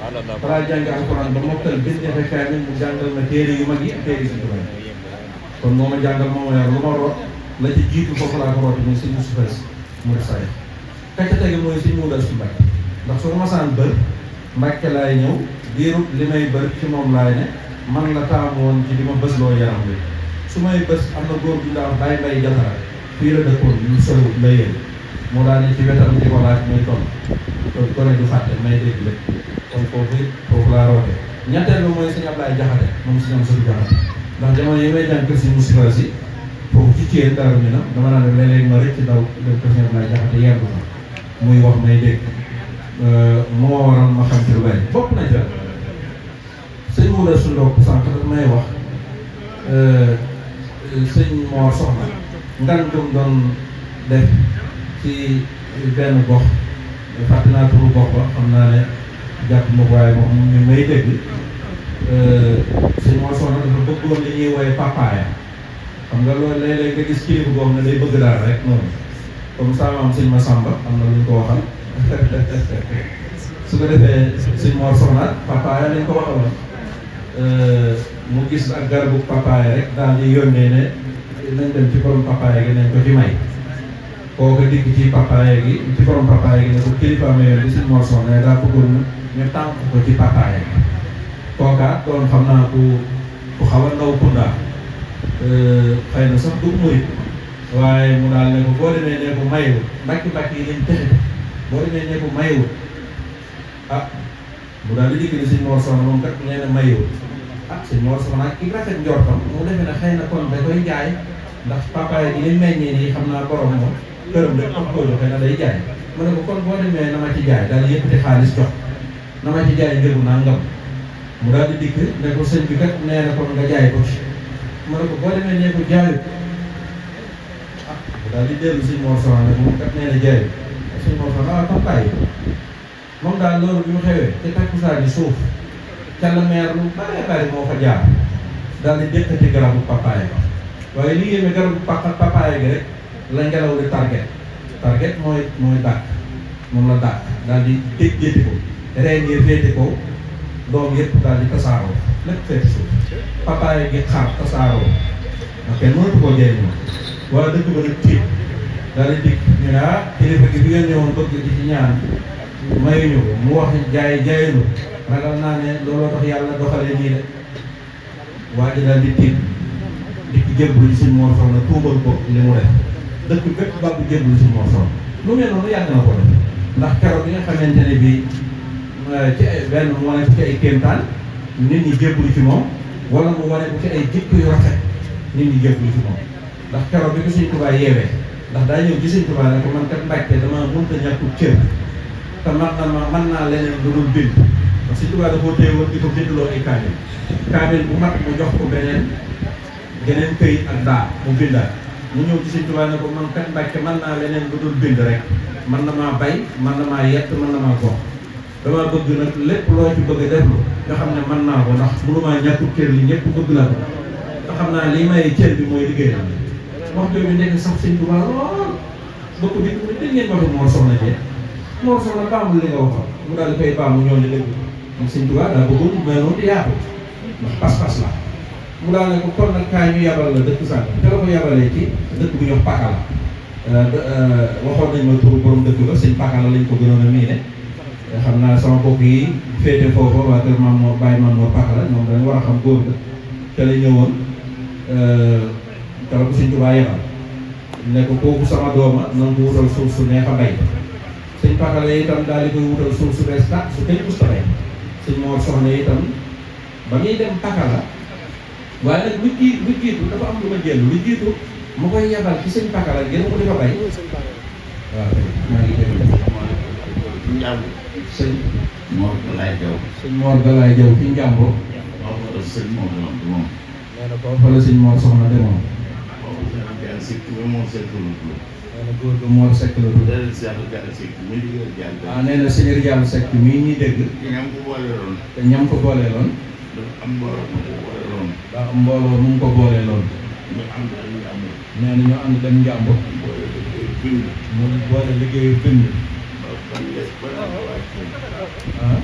balaa jàng alxuraan ba mokkal bind defee kaamil mu jàngal ma téere yu mag yi ak téere yu tubaab kon moo ma jàngal moo ma yar lu ma root la ci jiitu foofu laa ko roote muy sëñ Moustapha Sy Mourid Saleh ka ca tege mooy sëñ Mouda Su Mbacke ndax su ma masaan bër Mbacke laay ñëw diirut li may bër ci moom laay ne man la taamu woon ci di ma bës loo yaram bi su may bës am na góor bu ñu daan bàyyi mbay jatara fii la dëkkoon ñu soriwut la yéen moo daan ne ci wetam di ko laaj muy toll kon gone du fàtte may dégg lépp kon foofu laa roote ñetteel bi mooy sëñ Ablaye Jaxate moom si ñoom suñu jaxate ndax jamono yi may jàng kër si Moustapha Sy foofu ci Thiel dara mi na dama naan def léeg-léeg ma rëcc daw dem kër sëñ Ablaye Jaxate yendu ma muy wax may dégg moo waral ma xam ci lu bari bokk na ca sëñ Mouda Su Ndok sànq daf may wax sëñ Mor Soxna ngan dum doon def ci benn gox fàtte naa turu gox ba xam naa ne jàpp ma ko waaye moom ñu may dégg sëñ Mor Soxna dafa bëggoon li ñuy woowee papaaya xam nga loolu léeg-léeg nga gis kilifa boo xam ne day bëgg daal rek noonu comme ça maam sëñ Massamba am na lu ñu ko waxal su ko defee sëñ Mor Soxna papaaya lañ ko waxaloon mu gis ak garabu papaaya rek daal di yónnee ne nañ dem ci borom papaaya gi nañ ko ci may kooku dikk ci papaaya gi ci borom papaaya gi ne ko kilifa ma yoon di sëñ Mor Soxna daa bëggoon ñu tànk ko ci papaaya gi kooka doon xam naa ku xaw a ndaw pundaa xëy na sax du murit waaye mu daal ne ko boo demee ne ko mayiwul mbàkk yi lañ texe boo demee ne ko mayiwul ah mu daal di dikk ni sëñ Mor Soxna moom kat nee na mayiwul ah sëñ Mor Soxna ki rafet njortam mu defee ne xëy na kon da koy jaay ndax papaaya gi li meññee nii xam naa borom moom këram rek am koy xëy na day jaay ma ne ko kon boo demee na ma ci jaay daal yëkkati xaalis jox na ma ci jaay njëgu nangam mu daal di dikk ne ko sëñ bi kat nee na kon nga jaay ko ci ma ne ko boo demee nee ko jaayut ah mu daal di dellu sëñ Mor Soxna ne ko moom kat nee na jaayut sëñ Mor Soxna waaw kon bàyyi moom daal loolu bi mu xewee te takkusaan yi suuf ca la meer lu bari moo fa jaar daal di dëkkati garabu papaaya ba waaye li yéeme garabu papaaya gi rek la ngelaw li target mooy dàq moom la dàq daal di déjjati ko reen yi féete ko doom yëpp daal di tasaaroo lépp féete suuf papaaya gi xaar tasaaroo ndax kenn mënatu koo jëriñoo waa dëkk ba nag tiit daal di dikk ñu ne kilifa gi bi ngeen ñëwoon bëgg di ci ñaan mayuñu ko mu wax jaayuñu ragal naa ne looloo tax yàlla doxalee nii de waa ji daal di tiit dikk jébbalu ci sëñ Mor Soxna tuubal ko li mu def dëkk bépp bàggu jébbalu ci sëñ Mor Soxna lu mel noonu yàgg na ko def ndax keroog bi nga xamante ne bii ci benn mu wane ko ci ay kéemtaan nit ñi jébbalu ci moom wala mu wane ko ci ay jikko yu rafet nit ñi jébbalu ci moom ndax keroog bi ko sëñ Tuubaa yeewee ndax daa ñëw ci sëñ Tuubaa ne ko man kat Mbàkke dama mënta ñàkkul cër te mën naa leneen lu dul bind parce que Tuubaa da koo téye woon di ko bindloo ay kaamil bu mat mu jox ko geneen këyit ak daa mu bindaat mu ñëw ci Sëñ Tuubaa ne ko man kat Mbàkke mën naa leneen lu dul bind rek mën na maa bay mën na maa yett mën na maa gox dama bëgg nag lépp loo ci bëgg a deflu nga xam ne mën naa ko ndax mënumaa ñàkku cër li ñëpp bëgg la ko te xam naa lii may cër bi mooy liggéeyam wax jooju nekk sax Sëñ Tuubaa lool bëgg bi mu dégg ngeen waxu Mor Soxna Dieng Mor Soxna baamul li nga waxoon mu daal di koy baamu ñoo ne dégg moom Sëñ Tuubaa daa bëggoon mais noonu di yaatu ndax pas-pas la mu daal ne ko kon nag kaay ñu yabal la dëkk sànq te la ko yabalee ci dëkk bu ñuy wax Pakala waxoon nañ ma turu borom dëkk ba sëñ Pakala lañ ko gënoon a miine xam naa sama mbokk yi féete foofa waa kër maam moo bàyyi maam moo Pakala ñoom dañu war a xam góor ga te la ñëwoon te la ko Sëñ Tuubaa yabal ne ko kooku sama dooma na nga ko wutal suuf su neex a bay sëñ Pakala itam daal di koy wutal suuf su bees tàq su kenn musta bay sëñ Mor Soxna itam ba muy dem Pakala waaye nag lu jiitu dafa am lu ma jël lu jiitu mu koy yabal ci sëñ Pakala gën ko di fa bay waaw maa ngi Njàmbur. sëñ Mor Galaye Jaw. sëñ Mor Galaye Jaw fi Njàmbur. waaw wala sëñ Mor Galaye du moom. nee na foofu la sëñ Mor soxna demoon. waaw sëñ Galaye Seck bi moo seetlu lu tudd. nee na góor ga Mor Seck la tudd. déedéet si yàlla Galaye Seck mi ngi leen jàll. ah nee na sëñ Rijal Seck mii ñuy dégg. ñam ko booleeloon. te ñam ko booleeloon. dafa am mbooloo mu ko booleeloon. daa am mbooloo mu ko booleeloon. ñu am daal ñu am. nee na ñu ànd dem Njàmbur. boole liggéey bind. mu boole liggéeyu bind. ba ba les ba naan wàccee. ah.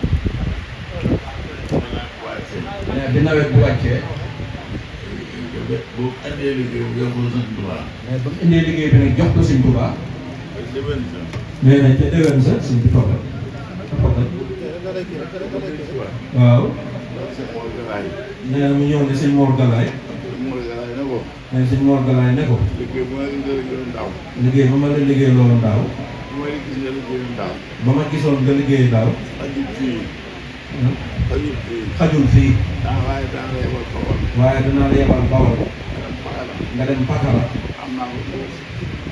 ba naan wàccee. nee bi nawet bi wàccee. boobu andee liggéey bu yóbbul sëñ Tuubaa. mais ba mu indee liggéey bi nag jox ko sëñ Tuubaa. ak déwén sa. nee na ca déwén sa sëñ bi toogal. waaw. sëñ Mor Galaye. nee na mu ñëw ne sëñ Mor Galaye. sëñ Mor Galaye ne ko. nee sëñ Mor Galaye ne ko. liggéey bu ma leen di liggéeyoon daaw. liggéey ba ma la liggéey loolu daaw. bu ma leen gis nga liggéeyoon daaw. ba ma gisoon nga liggéey daaw. xajul fii. xajul fii. xajul fii. waaye daan la yebal Bawol. waaye danaa la yebal Bawol. Pakala. nga dem Pakala. am naa ko suuf.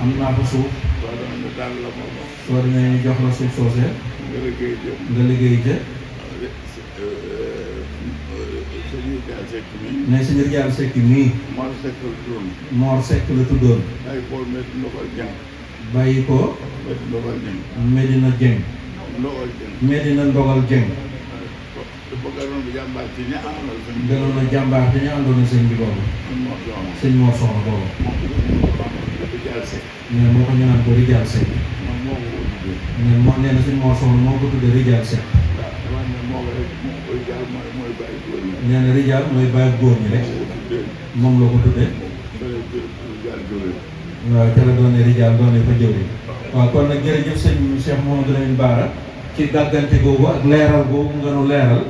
am naa fa suuf. soo demee ñu daal la moom. soo demee ñu jox la suuf soosee. nga liggéey jëm. nga liggéey ca. sëñ Rijal Seck mi. ne sëñ Rijal Seck mii. Mor Seck la tuddoon. Mor Seck la tuddoon. ay Paul métti Ndokal Dieng. bàyyi ko. métti Ndokal Dieng. Medina Dieng. Ndokal Dieng. Medina Ndogal Dieng. te bëggoon bi jàmbaar ci ña amoon sëñ bi. gënoon a jàmbaar te ñu àndoon sëñ bi boobu. Mor Soxna. sëñ Mor Soxna boobu. Rijal Seck. mais moo ko ñu naan ko Rijal Seck. moom moo ko tuddee. mais moo nee na sëñ Mor Soxna moo ko tuddee Rijal Seck. waaw dama ne moo ko rek moo koy jaar mooy bàyyi góor ñi. nee na Rijal mooy bàyyi góor ñi rek. moo ko tuddee. moom la ko tuddee. Rijal jógee. waaw ca la doonee Rijal doonee fa jëwri. waaw kon nag jërëjëf sëñ Cheikh Mouhamadou Lamine Bara ci gàggante googu ak leeral googu nga nu leeral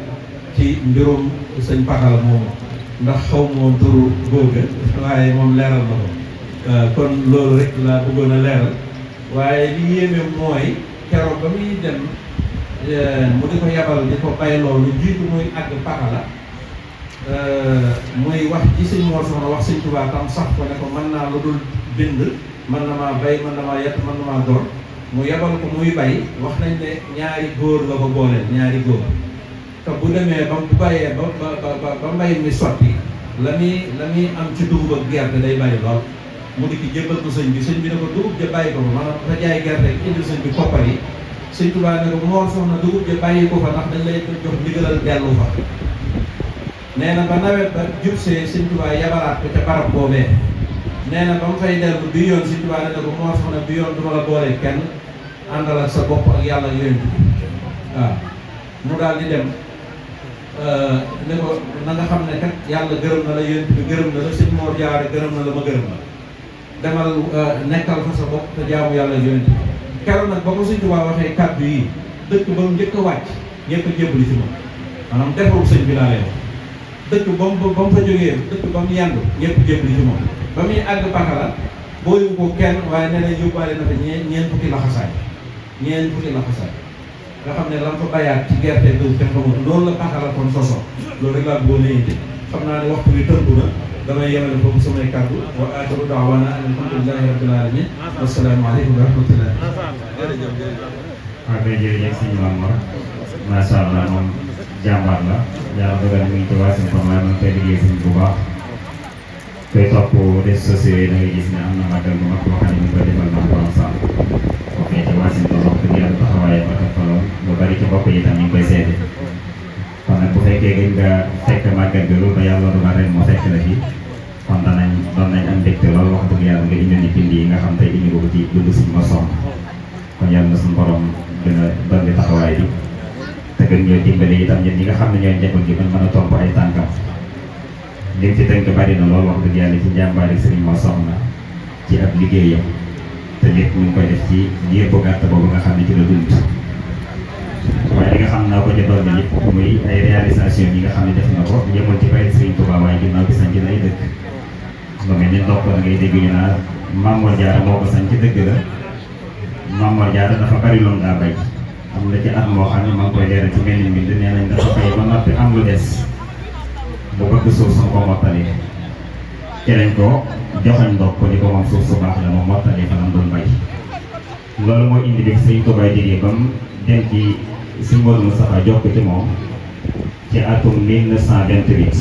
ci mbirum sëñ Pakala moomu ndax xaw ma woon turu góor ga waaye moom leeral na ko. kon loolu rek laa bëggoon a leeral waaye li yéeme mooy keroog ba muy dem mu di ko yabal di ko bay loolu jiitu muy àgg Pakala muy wax ci sëñ Mor Soxna wax sëñ Tuubaa tam sax ko ne ko mën naa lu dul bind mën na maa bay mën na maa yett mën na maa gor mu yabal ko muy bay wax nañ ne ñaari góor la ko booleel ñaari góor te bu demee ba bu bayee ba mbay mi sotti la muy am ci dugub ak gerte day bari lool mu di ki jébbal ko sëñ bi ne ko dugub ja bàyyi ko fa maanaam dafa jaay gerte ak indil sëñ bi koppar yi sëñ Tuubaa ne ko Mor Soxna dugub ja bàyyi ko fa ndax dañ lay jox ndigalal dellu fa nee na ba nawet ba jub see sëñ Tuubaa yabalaat ko ca barab boobee nee na ba mu fay dellu bi yoon sëñ Tuubaa ne ko Mor Soxna bi yoon du ma la boolee kenn àndal ak sa bopp ak yàlla ak yonent bi waaw mu daal di dem ne ko na nga xam ne kat yàlla gërëm na la yonent bi gërëm na la sëñ Mor Jaara gërëm na la ma gërëm la demal nekkal fa sa bopp te jaamu yàlla ak yonent bi keroog nag ba ko sëñ Tuubaa waxee kàddu yi dëkk ba mu njëkk a wàcc ñëpp a jébbalu ci moom maanaam defaru sëñ bi laa lay wax dëkk ba mu fa jógee dëkk ba mu yendu ñëpp jébbalu ci moom ba muy àgg Pakala booyu ko kenn waaye nee na yóbbaale na fa ñeent fukki laxasaay nga xam ne lan fa bayaat ci gerte dëw te xamul loolu la Pakala kon soso loolu rek laa bëggoon a indi xam naa ne waxtu bi tënku na damay yemale foofu samay kàddu wa aaxiru da'waana alhamdulillahi rabbil alamin wassalaamu aleykum wa rahmatullah. waaw kay jërëjëf sëñ Mamour macha allah moom jàmbaar la yàlla dogal mi ngi ci waa seen waaye moom koy liggéey sëñ bu baax koy topp réseaux sociaux yi da ngay gis ne am na màggal bu mag boo xam ne ñu ngi koy defal maam Borom Sam boo fee ci waa seen wax dëgg yàlla taxawaayam ba tax lool lu bari ci bopp yi tam ñu ngi koy seede kon nag bu fekkee gën nga fekk màggal bi loolu ba yàlla dogal ren moo fekk la fi kon doon nañ am mbégte loolu wax dëgg yàlla nga indi ni bind yi nga xam tey indi ko ci dund suñu ma soxna kon yàlla na suñu borom gën a dolli taxawaay bi te gën ñoo dimbali itam ñun ñi nga xam ne ñooy njaboot gi mën a topp ay tànkam lim ci tënk bari na loolu wax dëgg yàlla ci njàmbaari sëriñ ma soxna ci ab liggéeyam te lépp ñu ngi koy def ci diir bu gàtt boobu nga xam ne ci la dund waaye li nga xam naa ko ca dolli yëpp muy ay réalisation yi nga xam ne def na ko yemul ci bari sëriñ Tuubaa waaye ginnaaw bi sañ ci ay dëkk lu mel ni ndox da ngay dégg ñu naan Maam Mor Jaara moo ko sañ ci dëgg la Maam Mor Jaara dafa bari loon daa bay am na ci at moo xam ne maa ngi koy leeral ci mel ni mbind nee nañ dafa bay ba noppi am lu des bu bëgg suuf su ko mottali ci lañ ko joxañ ndox ko di ko moom suuf su baax la moom mottali fa lam doon bay loolu moo indi bi Sëriñ Tuubaa jógee ba mu dem ci Sëñ Modou Moustapha jox ko ci moom ci atum 1928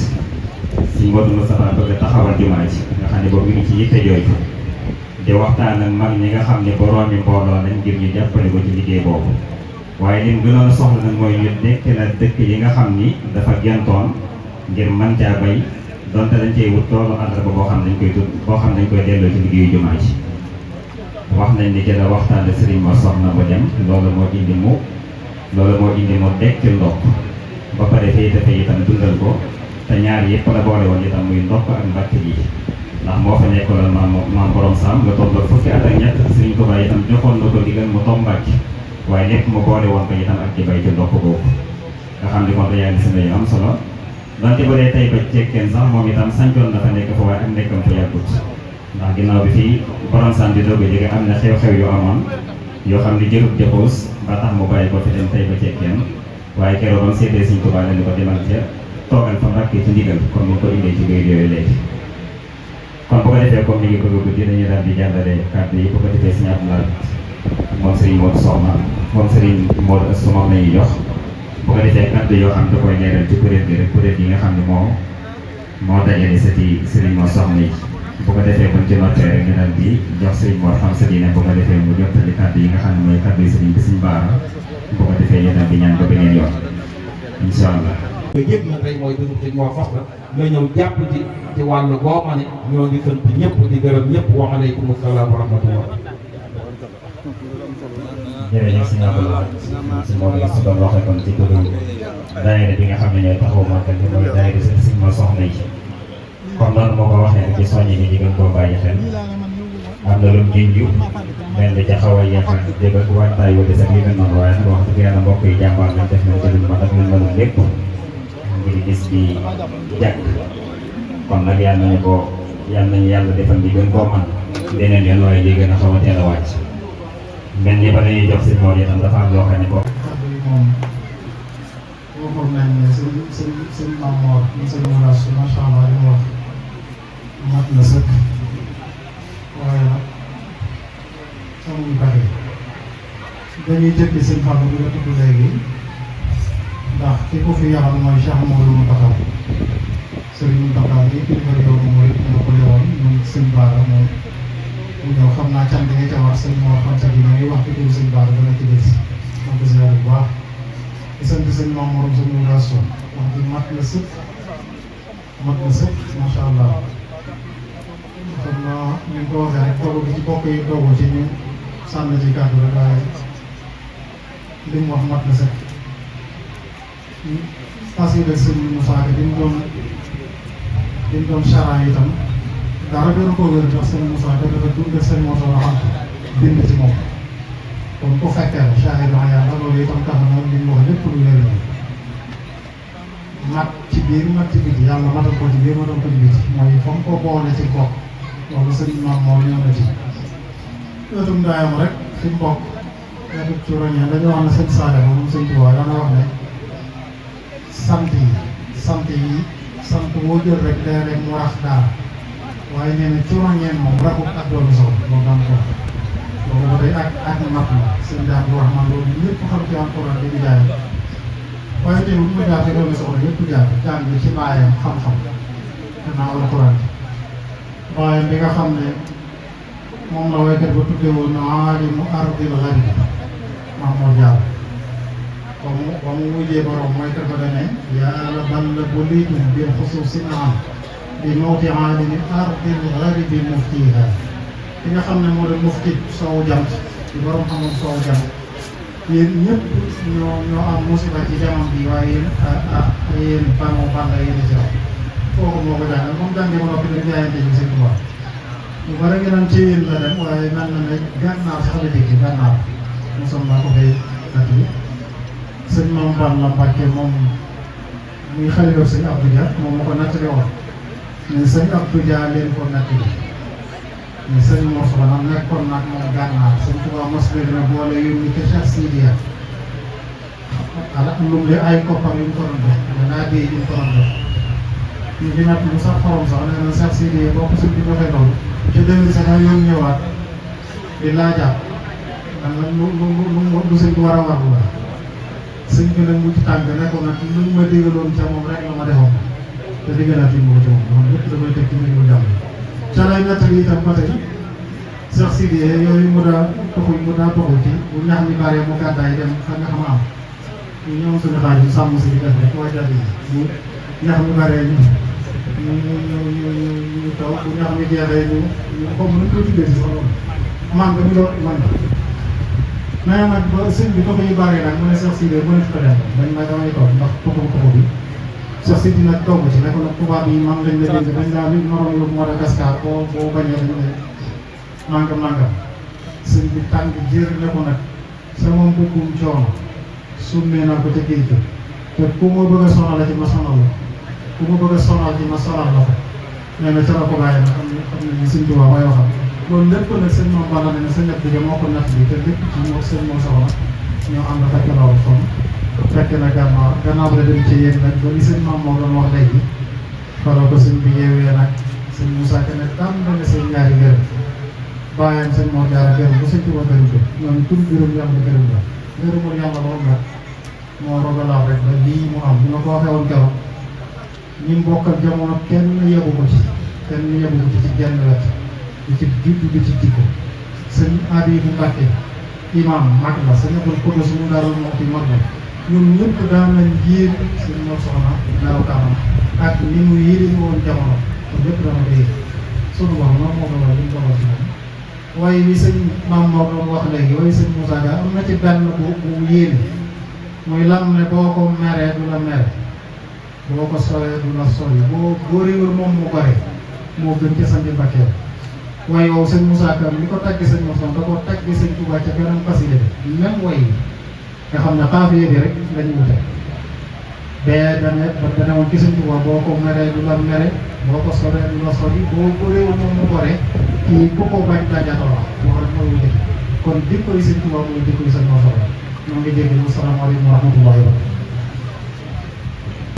Sëñ Modou Moustapha bëgg a taxawal jumaa ji nga xam ne boobu mi ngi ci yitte jooju di waxtaan ak mag ñi nga xam ne boroomi mbooloo lañ ngir ñu jàppale ko ci liggéey boobu waaye lim gënoon a soxla nag mooy ñu dekk la dëkk yi nga xam ni dafa gentoon ngir mën caa bay donte dañ cey wut toolu àllarba boo xam dañ koy delloo ci liggéeyu jumaa ji wax nañ ni jëla waxtaan ak Serigne Mor Soxna ba dem loolu moo indi mu dekkil ndokk ba pare fay defee itam dundal ko te ñaar yëpp la boole woon itam muy ndokk ak mbàkk ji ndax moo fa nekkaloon maam borom saam nga toog fukki at ak ñett Serigne Touba itam joxoon na ko digal mu toog mbàkk waaye lépp mu boole woon ko itam ak ci bay ci ndokk boobu nga xam ni kon réalisé na yu am solo donte bu dee tey ba cekkeen sax moom itam sancoon na fa nekk fa waaye ak nekkam fa yàggut ndax ginnaaw bi fii borom saam di doog a jóge am na xew-xew yu amoon yoo xam ne jërub jëppoos ba tax mu bàyyi ko fi dem tey ba cekkeen waaye keroog bam seetee Sëñ Tuubaa la ni ko demal ca toogal fa Mbàkke ci ndigal comme ni ko indee ci béy yooyu léegi kon bu ko defee comme ni ngi bëgg a guddi dañuy daal di jàllale kàddu yi bu ko defee Sëñ Abdoulaye moom Serigne Modou Soxna moom Serigne Modou Astou moom lañuy jox bu ko defee kàddu yoo xam da koy leeral ci kuréel gi rek kuréel yi nga xam ne moo dajale sëti Serigne Mor Soxna yi bu ko defee buñ ci noppee rek ñu daal di jox Serigne Mor xam sa diine bu ko defee mu jottali kàddu yi nga xam ne mooy kàddu yi Serigne bi Serigne Bara bu ko defee ñu daal di ñaan ba beneen yoon incha allah. nga yëg na tey mooy dugub Serigne Mor Soxna nga ñëw jàpp ci wàllu boo ma ne ñoo ngi sant ñëpp di gërëm ñëpp wa aleykum salaam wa rahmatullah. jërëjëf sëñ Abdoulaye si moom la su doon waxee kon ci turu daayira bi nga xam ne ñooy taxawu màggal bi mooy daayira Sëñ Mor Soxna yi comme noonu moo ko waxee rek ci soññi bi ñu gën koo bàyyi xel am na lu mu junj mel ni ca xaw a yéex a dégg ak waajtaay wu des ak yu mel noonu waaye nag wax dëgg yàlla mbokk yi jàmbaar lañ def nañ ci luñ mën ak luñ mënul lépp ngir gis bi jàkk kon nag yal nañu yàlla defal bi gën koo man leneen yoon waaye li gën a xaw a teel a wàcc mel ni ba dañuy jox Sëñ Mor itam dafa am loo xam ne ko moom waxoon nañ ne sëñ Mame Mor sëñ Mor Astou macha allah li mu wax mat na sëkk waaye nag amuñu pexe dañuy jëkki sëñ Fallou bi nga tudd léegi ndax ki ko fi yabal mooy Cheikh Mouhamadou Mountakha Serigne Mountakha yi kilifa réew mi mooy moo ko yowoon muy sëñ Bara moom mu ñëw xam naa can bi nga ca wax sëñ Mor xam sa dina muy wax ci turu sëñ Bara dana ci des donc si bu baax di sant sëñ Mame Mor sëñ Mor Astou wax ji mat na sëkk macha allah xam naa ñu ko waxee rek dogu bi ci bokk yi dogu ci ñu sànni ci kàddu rek waaye li mu wax mat na sëkk assuré sëñ Moussa bi mu doon charan itam dara gën koo wér ndax sëñ Moussa dafa dundal sëñ Moussa waxam bind ci moom kon ku fekkee la charan wax yàlla loolu itam tax na li mu wax lépp lu wér la mat ci biir mat ci biti yàlla matal ko ci biir matal ko ci biti mooy fa mu ko boole ci bokk loolu sëñ Mame Mor ñëw na ci ëttum daayam rek fi mu bokk ëttu ci roñee dañu wax ne sëñ Saale moom sëñ Tuubaa dana wax ne sant boo jël rek day rek mu rax daara waaye nee na curoñeen moom raxut ak doomu sow loolu daan ko wax loolu ba tey ak mat la sëñ daan ko wax man loolu ñëpp xam ci alxuraan di jaay waaye tey bu ma jaaree doomu sow ñëpp jaar jàng ci baayam xam-xam gannaaw alxuraan baayam bi nga xam ne moom la waykat ba tuddee woon aalimu ardil gharib Maam Mor Jaara ba mu mujjee borom mooy dafa dane yàlla balla bu liitum bil xusuusi naam bi mawti aalimi ardil garibi muftiha ki nga xam ne moo doon mufti soowu jant di borom xamul soowu jant yéen ñëpp ñoo am musiba ci jamono bi waaye yéen banoo ban la yéen a ci wax kooku moo ko jàngal comme jàngee ba noppi dañ jaayante ci seen tubaab ñu bari nga naan ci yéen la dem waaye mel na ne gànnaar sax la dégg gànnaar mosom naa ko fay at yi sëñ Mame Balla Mbacke moom muy xalifa sëñ Abdou Dia moom moo ko nattali woon mais sëñ Abdou Dia leen ko nattali mais sëñ Mor Soxna nekkoon nag moom gànnaar sëñ Tuubaa mos na boole yónni ca Cheikh Sidiya ala lum li ay koppar yu mu ko doon def danaa dee yu mu ko doon def ñu fi natt lu sax xorom sax nee na Cheikh Sidiya boo ko sëñ bi doxee loolu ca 2007 yoon ñëwaat di laajaat man la lu sëñ bi war a warlu la sëñ bi nag mu ci tànk ne ko nag lu ma digaloon ca moom rek la ma defoon te digalaat yi moo ca moom loolu lépp damay teg ci mbir mu jàmm ca lay nettali itam ba tey Cheikh Sidiye yooyu mu daa toxu ci bu ñax mi bari mu gàddaay dem fa nga xam am ñu ñëw suñu xaaj bi sàmm si di def rek waaye daal bu ñax mi bari ñu taw bu ñax mi jeexee ñu comme nu ñu koy tuddee si sax loolu man nga mi doon man mais nag ba sëñ bi toxu yu bari nag mu ne Cheikh Sidiye mu ne fi ko dem dañ may damay toog ndax toxu bi Cheikh Sidiye nag toog ci ne ko nag tubaab yi man lañ la dégg dañ daa li noroon yóbbu Madagascar boo bañee dañ ne nangam sëñ bi tàng jër ne ko nag sama mbokkum coono summee naa ko ca géej gi te ku ma bëgg a sonal ci ma sonal la ku ma bëgg a sonal ci ma sonal la ko nee na ca la ko bàyyi nag xam ne sëñ Tuubaa may waxam loolu lépp nag sëñ moom bala ne sëñ Abdou Dia moo ko natt bi te lépp ci moo sëñ moom soxla ñoo ànd fekk loolu kon fekk na gannaaw la dem ci yéen nag ba li sëñ moom moo doon wax léegi faroo ko sëñ bi yeewee nag sëñ Moussa Ka ne dam dane sëñ ñaari gërëm bàyyam sëñ moo jaara gërëm bu sëñ Tuubaa gërëm ko ñoom tur gërëm yàlla gërëm la gërëmul yàlla moom nag moo rogalaaw rek ba lii mu am bu ma ko waxee woon keroog ñi mbokkal jamono kenn yebu ko ci ci genn wet du ci juddu du ci jikko sëñ Abibu Mbàkke imam mag la sëñ Abdul Quddus mu daarul moo ci mag la ñun ñëpp daan nañ yéen sëñ Mor Soxna naaw kaanam ak ni mu yéene woon jamono kon lépp dama ko yéeg sunu wax noonu moo ko war li mu dogal ci moom waaye li sëñ Maam Mor doon wax léegi waaye sëñ Moussa Ka am na ci benn bu yéene muy lam ne boo ko meree du la mere boo ko sowee du la sori boo réewul moom mu gore moo gën ca santi Mbàkke waaye yow sëñ Moussa Ka li ko tagg sëñ Moussa da ko tagg sëñ Tuubaa ca beneen xasida bi même way nga xam ne xaafiye bi rek lañu wute bee dane woon ci sëñ Tuubaa boo ko meree du la mere boo ko soree du la sori boo réewul moom mu gore kii ku ko bañ dajatoo wax rek mooy wute kon dikko yi sëñ Tuubaa mooy dikko yi sëñ Moussa Ka ñoo ngi dégg asalaamaaleykum wa rahmatullahi wa barakatuh.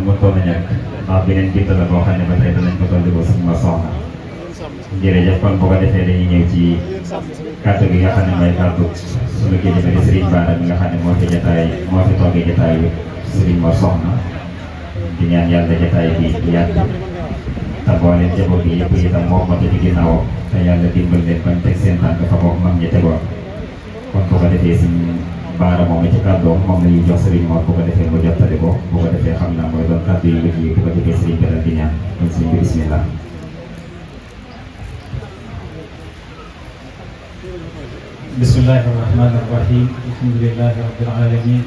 mu toll ñàkk ndax beneen jiital la boo xam ne ba tey danañ ko toll ko sax ma soxna jërëjëf kon bu ko defee dañuy ñëw ci kàddu gi nga xam ne mooy kàddu suñu kilifa di Serigne Bara mi nga xam ne moo fi toogee jotaayu Serigne Mor Soxna di ñaan yàlla jotaay bi yàgg te boole njaboot gi yëpp itam moom moo ci ginnaawam te yàlla dimbal leen bañ teg seen tànk fa moom mag ñi tegoon kon bu ko defee suñu Bara moom ci kàddoom moom la ñuy jox Serigne Mor bu ko defee mu jottali ko bu ko defee xam naa mooy doon kàddu yu yi bu ko defee Serigne Bara di ñaan kon Serigne bi bismillah. bismillahi rahmani rahim alhamdulillahi rabbil alamin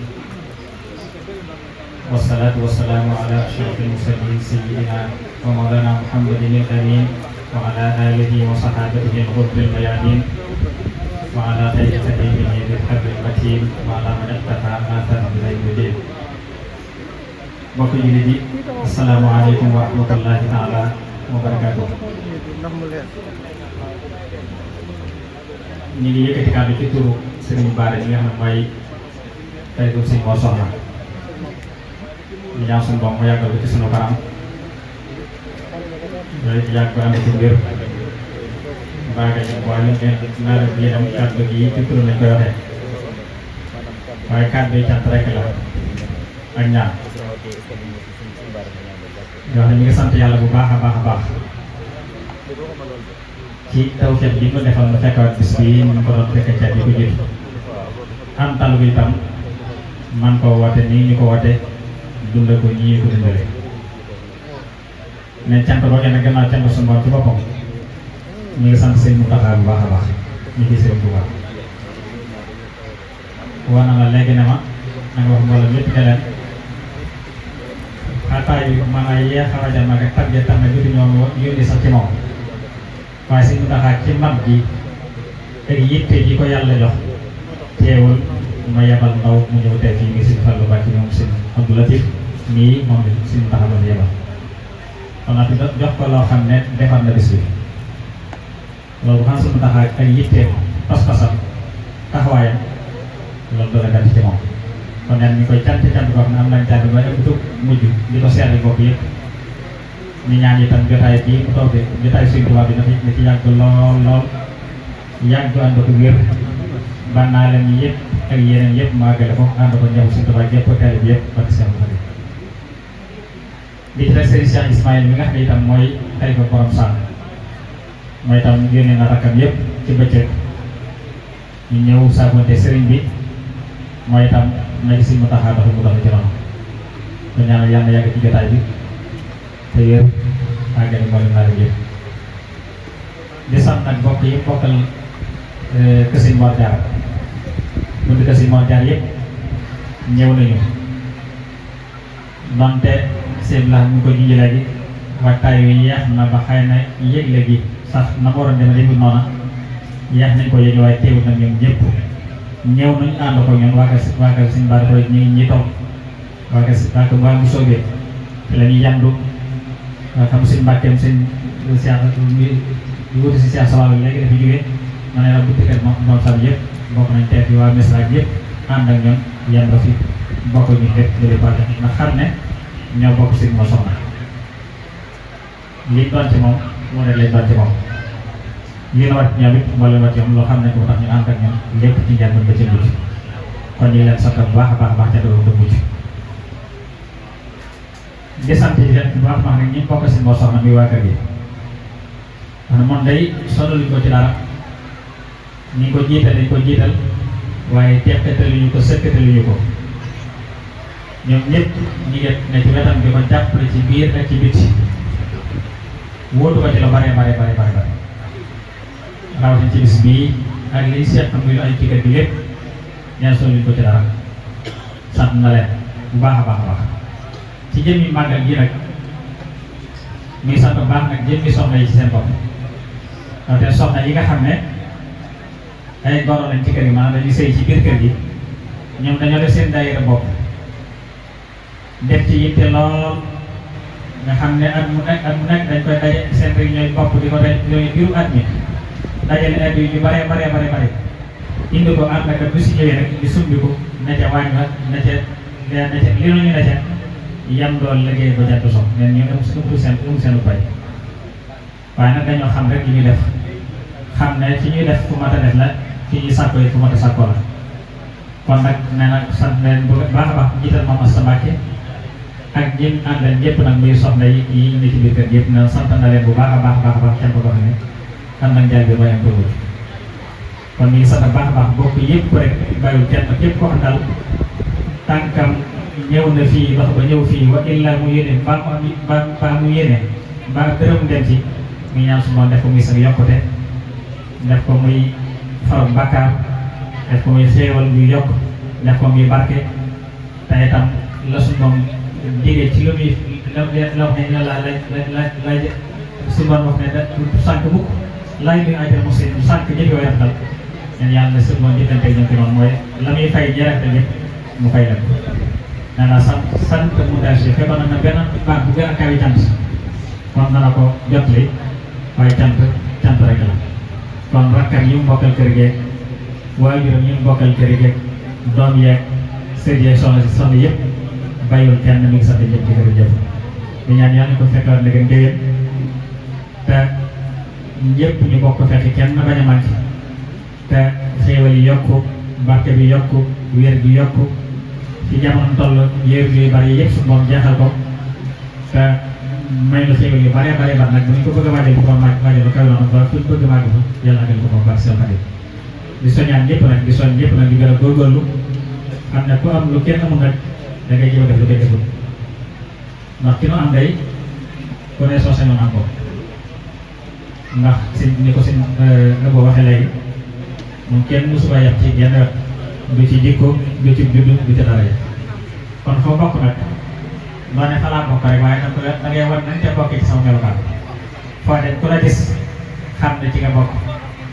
wassalatu wassalamu ala ashrafil mursalin sayyidina wa mawlana muhammadin al-amin wa ala alihi wa sahabatihi al-ghurril mayadin wa ala khayri khadimihi bil hablil matin wa ala man ittaqa atharahum ila yawmid din. Mbokk jullit yi, assalaamu aleykum wa rahmatullahi taala wa barakaatuh. ñu ngi yëkkati kàddu ci turu Serigne Bara ñi nga xam ne mooy tey Sëñ Mor Soxna ñu ñaan suñu borom mu yàggal ko ci sunu kanam yooyu yàgg ko ànd ci mbir mbaaga ñu boole ngeen nara bi am kàddu gi ci turu lañ koy waxee waaye kàddu yi cant rek la ak ñaan yoo xam ne ñu ngi sant yàlla bu baax a baax a baax ci tawfeex bi ñu defal mu fekkaat bis bi ñu ko doon fekk ca di ko jiitu am talu bi itam man koo woote nii ñu ko woote dunda ko ñii ko dundale mais cant boo gën a gannaaw cant suñu borom ci boppam ñu ngi sant sëñ Mountakha bu baax a baax ñu ngi sëñ Touba wax na la léegi ne ma na nga wax mbooloo lépp ne leen xataa yu mën a yeex a rajo mag ak tabje tax na jotu ñoom yónni sax ci moom waaye sëñ Mountakha ci mag ji ak yitte ji ko yàlla jox teewul ma yebal ndaw mu ñëw tey fii ngi sëñ Fallou Mbacke ñoom sëñ Abdou Latif nii moom sëñ Mountakha doon yebal kon nag jox ko loo xam ne defar na bis bi loolu bu xam sëñ Mountakha ak yitteem pas-pasam taxawaayam loolu doon a gàtt ci moom kon nag ñu koy cant boo xam ne am nañ cant ba ëpp tug mujj di ko seetlu bopp yëpp ñu ñaan itam jotaay bii mu toogee jotaay Sëñ Tuubaa bi na ci yàgg lool yàgg ànd ak wér ba naa leen yi yëpp ak yeneen yëpp mu àggale ko ànd ko ñëw si Tuubaa yëpp teel bi yëpp barke seen xarit di ci rek Serigne Cheikh Ismaïl mi nga xam ne itam mooy xalifa borom Sall mooy itam yónnee na rakkam yëpp ci bëccëg ñu ñëw saabonte Serigne bi mooy itam na gis mu taxaa dox mu dox ci noonu ko ñaanal yàlla yàgg ci jotaay bi te wér àggale mboolem naa leen yëpp di sant nag bokk yi bokkal kër Sëñ Mor Diarra bu di kër Sëñ Mor Diarra yëpp ñëw nañu donte seen la mu ko junj léegi waxtaay wi yeex na ba xëy na yëgle gi sax na ko waroon deme demul noona yeex nañ ko yëgle waaye teewul nag ñoom ñëpp ñëw nañu ànd ko ñoom waa kër Sëñ Bara Koy ñi toog waa kër waa bu soobee te la ñuy yandu waa xam Sëñ Mbàkkeem Sëñ Cheikh di wuti si Cheikh Sawal léegi dafa jógee ma ne la buntu kër moom sax yëpp bokk nañ teef yi waa Misra yëpp ànd ak ñoom yandu fi bokk ñu lépp jëlee parti ndax xam ne ñoo bokk si moo soxna liñ doon ci moom moo ne lañ doon ci moom lii na wat ñoom it moo leen wat ñoom loo xam ne ko tax ñu ànd ak ñoom lépp ci njëriñ ba ci mucc kon ñu ngi leen sant bu baax a baax ca doon mucc di sant yi leen bu baax a baax rek ñi bokk si moo soxna muy waa kër gi man moom day sonaluñ ko ci dara ñi ko jiital dañ ko jiital waaye teqataluñu ko sëkkataluñu ko ñoom ñëpp ñi ngi ne ci wetam di ko jàppale ci biir ak ci biti wóotu ko ci la bare rawatina ci bis bii ak liy seet muy ay ci kër gi lépp ñaan sonaluñ ko ci dara sant na leen bu baax a baax ci jëmmi màggal gi nag muy sant bu baax nag jëmmi soxna yi ci seen bopp te soxna yi nga xam ne ay goro lañ ci kër gi maanaam dañuy sëy ci biir kër gi ñoom dañoo def seen daayira bopp def ci yitte lool nga xam ne at mu nekk dañ koy daje seen réunion bopp di ko def yooyu biiru at mi dajale at yu bare indi ko ànd ak bu si ñëwee rek di sumbi ko ne ca waañ wa ne ca li ñu ne ca yam doon liggéey ba jant so nen ñu ëmb seen bay waaye nag dañoo xam rek li ñuy def xam ne ci ñuy def fu mat a def la ci ñuy sàkko yi fu mat a sàkko la kon nag nee na sant leen bu baax a baax jiital Mame Asta Mbacké ak ñi àndal ñëpp nag muy soxna yi ne ci biir kër gi yëpp na sant na leen bu baax a baax kenn ko xam ne am nañ jaay bi mooy am tawul kon ñu ngi sant baax a baax bokk yëpp rek bàyyiwul kenn képp koo xam daal tànkam ñëw na fii wax ba ñëw fii wa illa mu yéene mbaa mu yéene mbaa dërëm dem ci mu ñaan su moom def ko muy sa yokkute def ko muy faram bàkkaar def ko muy xéewal muy yokk def ko muy barke te itam la su moom jege ci lu muy la wax ne la su moom wax ne da sànq mukk laaj bi ajal muslim sànq ñëpp yoo yàqal ñen yàlla su moom diggante ñoom ci noonu mooy la muy fay ñerante ñëpp mu fay leen nee naa sant mu daal si fekkoon na benn baax bu gën a kawi cant kon dana ko jotli waaye cant rek la kon rakkam yi mu bokkal kër geeg waajuram yi mu bokkal kër geeg doom yeeg sët yeeg soxna yëpp bàyyiwul kenn mi ngi sant ñëpp ci kër jëpp di ñaan yàlla ko fekkoon na gën déwén te ñëpp ñu bokk fekk kenn bañ a manqué te xéewal yi yokku barke bi yokku wér gi yokku ci jamono toll yéer yu bari yëpp su moom jeexal ko te may na xéewal yu bare nag bu ñu ko bëgg a waajal bu ko waajal kaw noonu ba fu ñu bëgg màgg fa yàlla agal ko moom baax seen xarit di soññaan ñëpp nag di soñ ñëpp nag di gën a góorgóorlu xam ne ku am lu kenn amul nag da ngay jéem a def lu koy deful ndax ki nu am day ku ne soo sañoon am ko ndax si ni ko si nga boo waxee léegi moom kenn mosu ko yàq ci genn wet du ci jikko du ci juddu du ci dara yi kon foo bokk nag loo ne fa laa bokk rek waaye da ngay war nañ ca bokkee ci sama melokaan foo dem ku la gis xam ne ci nga bokk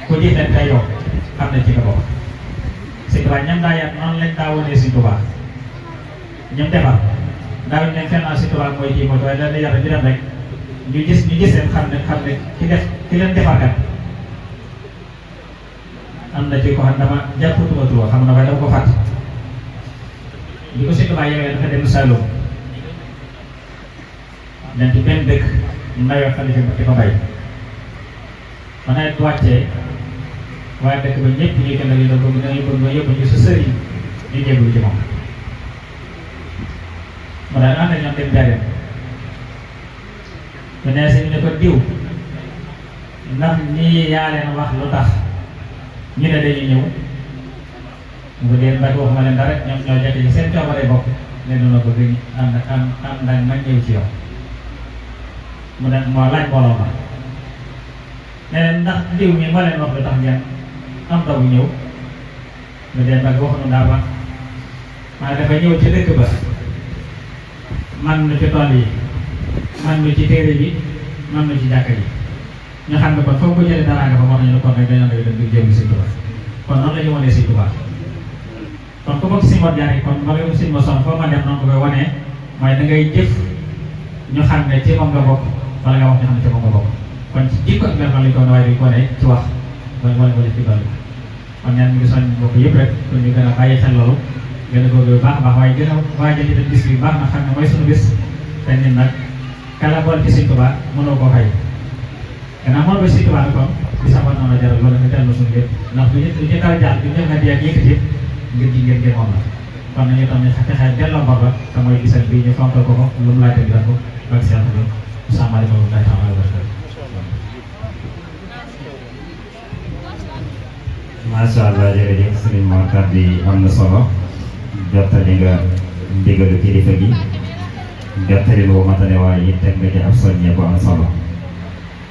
ku jiite tey yow xam ne ci nga bokk Sëñ Tuubaa ñam daa yar noonu lañ daa wonee Sëñ Tuubaa ñam defar daawuñ leen fenn Sëñ Tuubaa mooy kii mooy waaye dañ lay yar ñu dem rek ñu gis leen xam ne ki leen defar kat am na ci ko xam dama jàppatuma tur xam na waaye dama ko fàtte li ko Sëñ Tuubaa yewee dafa dem Saloum dem ci benn dëkk nawet xalifa di ko bay ba nawet wàccee waaye dëkk ba ñëpp ñuy gën a li la bëgg dañuy bëgg ba yóbbu ñu sa sëriñ ñu jébbalu ci moom mu daal ànd ak ñoom dem jaareen bu nee si ñu ne ko diw ndax ñii yaa leen wax lu tax ñu ne dañuy ñëw mu dee mbag waxuma leen dara ñoom ñoo jekk ci seen coobare bopp ne duna ko gën ànd ak nag ñëw ci yow mu ne moo laaj mbooloo ma ne leen ndax diw mi moo leen wax lu tax ngeen am dogu ñëw mu dee mbag waxuñu daa wax maa dafa ñëw ci dëkk ba man nu ci tool yi man nu ci téere bi man nu ci jàkka yi ñu xam ne kon foofu ko jëlee dara nga fa wax nañu ne kon rek dañoo doy dem ngir jëm Sëñ Tuubaa kon noonu la ñu wanee Sëñ Tuubaa kon ku bokk Sëñ Mor Jaara kon ma ngi Sëñ ma son foo ma dem noonu ko koy wanee mooy da ngay jëf ñu xam ne ci moom nga bokk wala nga wax ñu xam ne ci moom nga bokk kon ci jikko ak mel lañu ko waaye duñ ko wane ci wax wala wala ci dolli kon ñaan mi ngi soñ bokk yëpp rek pour ñu gën a bàyyi xel loolu gën a góorgóorlu bu baax a baax waaye gën a waajal itam bis bi baax na xam ne mooy suñu bis te nit nag kala bool ci Sëñ Tuubaa mënoo koo fay gannaaw moom ba Sëñ Tuubaa bi kon bi sax war na la jaral loolu nga dellu suñu lépp ndax du ñu dara jaar du ñu nga di ak yëkkati ngir ji ngir moom la kon nañu tam ne fexe delloo bor ba te mooy gisal bi ñu fonkal ko ko lu mu laajte bi ko ak seen bi salaamaaleykum wa rahmatullaahi wa barakaatuh macha allah jërëjëf sëriñ Mor kàddu yi am na solo jottali nga ndigalu kilifa gi jottali lu matane waaye it teg nga ci ab soññee bu am solo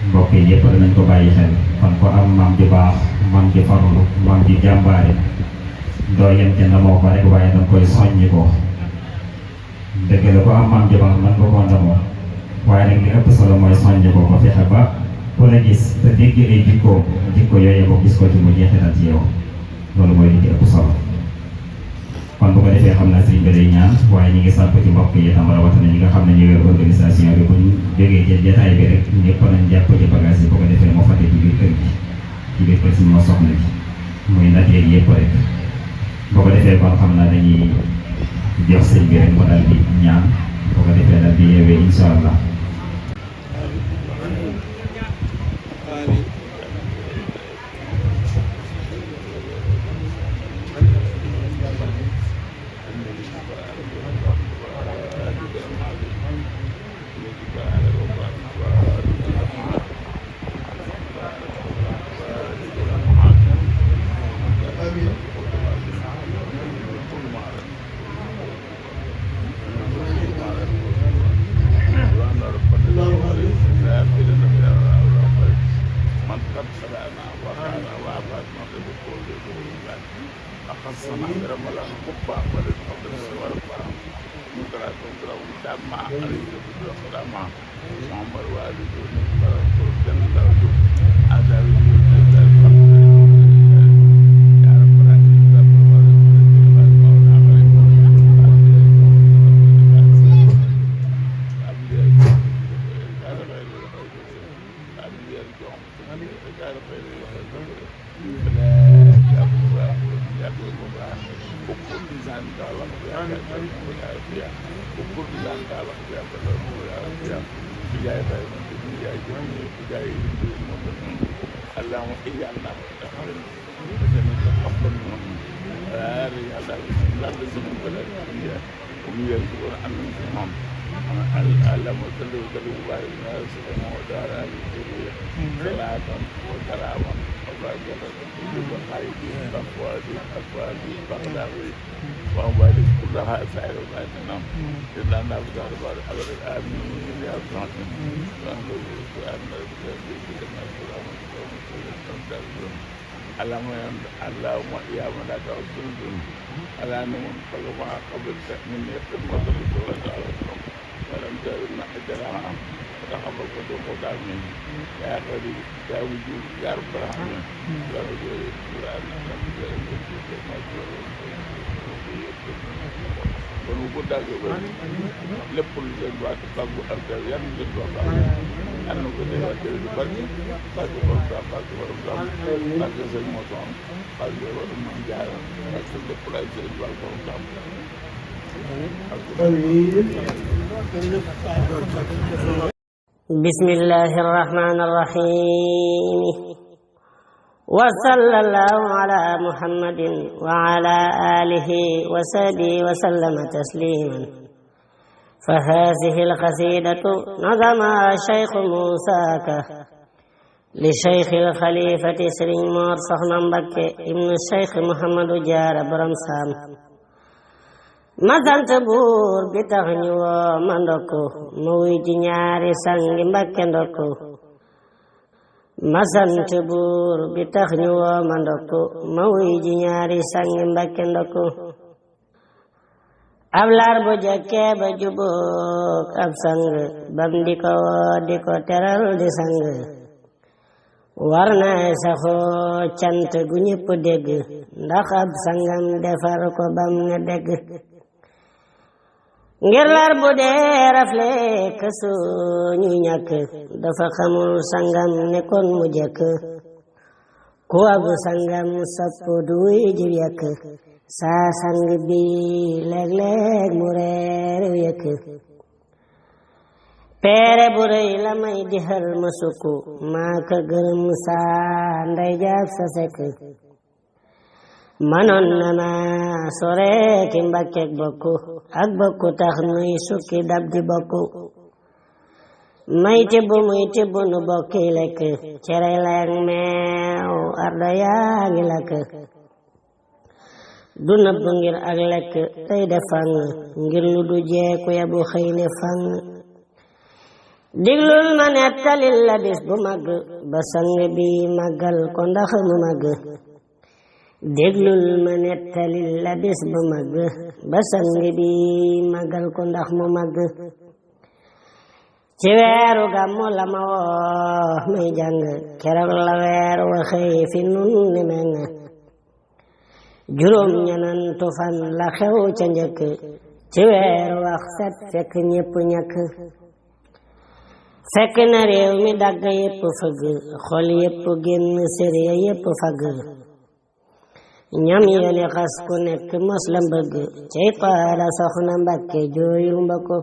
mbokk yi yëpp danañ ko bàyyi xel kon ko am maam ju baax maam ju farlu maam ju jàmbaare doo yem ca ndamoo ko rek waaye danga koy soññi ko dëgg la ko am maam ju baax man nga koo ndamoo waaye nag li ëpp solo mooy soññi ko ba fexe ba ku la gis te dégg ay jikko yooyu boo gis ko ci mu jeexital ci yow loolu mooy li ci ëpp solo kon bu ko defee xam naa sëriñ bi day ñaan waaye ñi ngi sàpp ci mbokk yi tam rawatina ñi nga xam ne ñu yor organisation bi bu ñu jógee ci jataay bi rek ñëpp nañ jàpp ci bagage yi bu ko defee moo fàtte ci biir kër gi ci biir kër si moo soxna bi muy nag yeeg yëpp rek boo ko defee kon xam naa dañuy jox sëñ bi rek mu daal di ñaan boo ko defee daal di yeewee incha allah اللهم يا من لا تعصم على من قلب قبلت من يقم وضرب وتعالى ولم ترنا اجرها وتحمل قدوم قدامين يا قريب يا وجود يا رب العالمين يا وجود القران kon bu dàggee ba lépp lu leen waat fàggu ak yan leen ko baax am na ko day wàcce lu bari parce que borom daal parce que borom daal parce que sëñ moo soxla parce que borom moom jaara parce que lépp lay sëñ wàll borom daal بسم الله الرحمن الرحيم وصلى الله على محمد وعلى آله وصحبه وسلم تسليما فهذه القصيدة نظمها الشيخ موسى كا لشيخ الخليفة سرين مور سخنا مبكي ابن الشيخ محمد جار برم سام ma sant buur bi tax ñu woo ma ndokku ma wuy ji ñaari sangi Mbakke ndokku ma sant buur bi tax ñu woo ma ndokku ma wuy ji ñaari sangi Mbakke ndokku ab lar bu jekkee ba jubóog ab sang bam di ko woo di ko teral di sang war na saxoo cant gu ñëpp dégg ndax ab sangam defar ko bam ne dégg ngir lar bu dee rafle kësu ñuy ñàkk dafa xamul sangam ne kon mu jëkk ku abu sangam sopp duy jib yëkk saa sang bi léeg-léeg mu reeru yëkk peere bu rëy la may dixal ma sukku maa ka gërëm saa ndey jaag sa sekk manoon na ma sore ki Mbàkkeek bokku ak bokku tax nuy sukki dab di bokku may tibb muy tibb nu bokki lekk cere leeg meew arda yaa ngi lakk du nëbb ngir ak lekk tey de fang ngir lu du jeeku ya bu xëy ne fang diglul ma nettalil la bis bu mag ba sang bi màggal ko ndax mu mag déglul ma nettalil la bis bu mag ba sang bi màggal ko ndax mu mag ci weeru gàmmu la ma woo may jàng keroog la weer wa xëy fi nun ni meng juróom ñenantu fan la xew ca njëkk ci weeru wax set fekk ñépp ñakk fekk na réew mi dagg yépp fëgg xol yépp génn sériya yépp fagg ñam yene xas ku nekk mos la mbëgg cey paala soxna Mbàkke jooyul mbako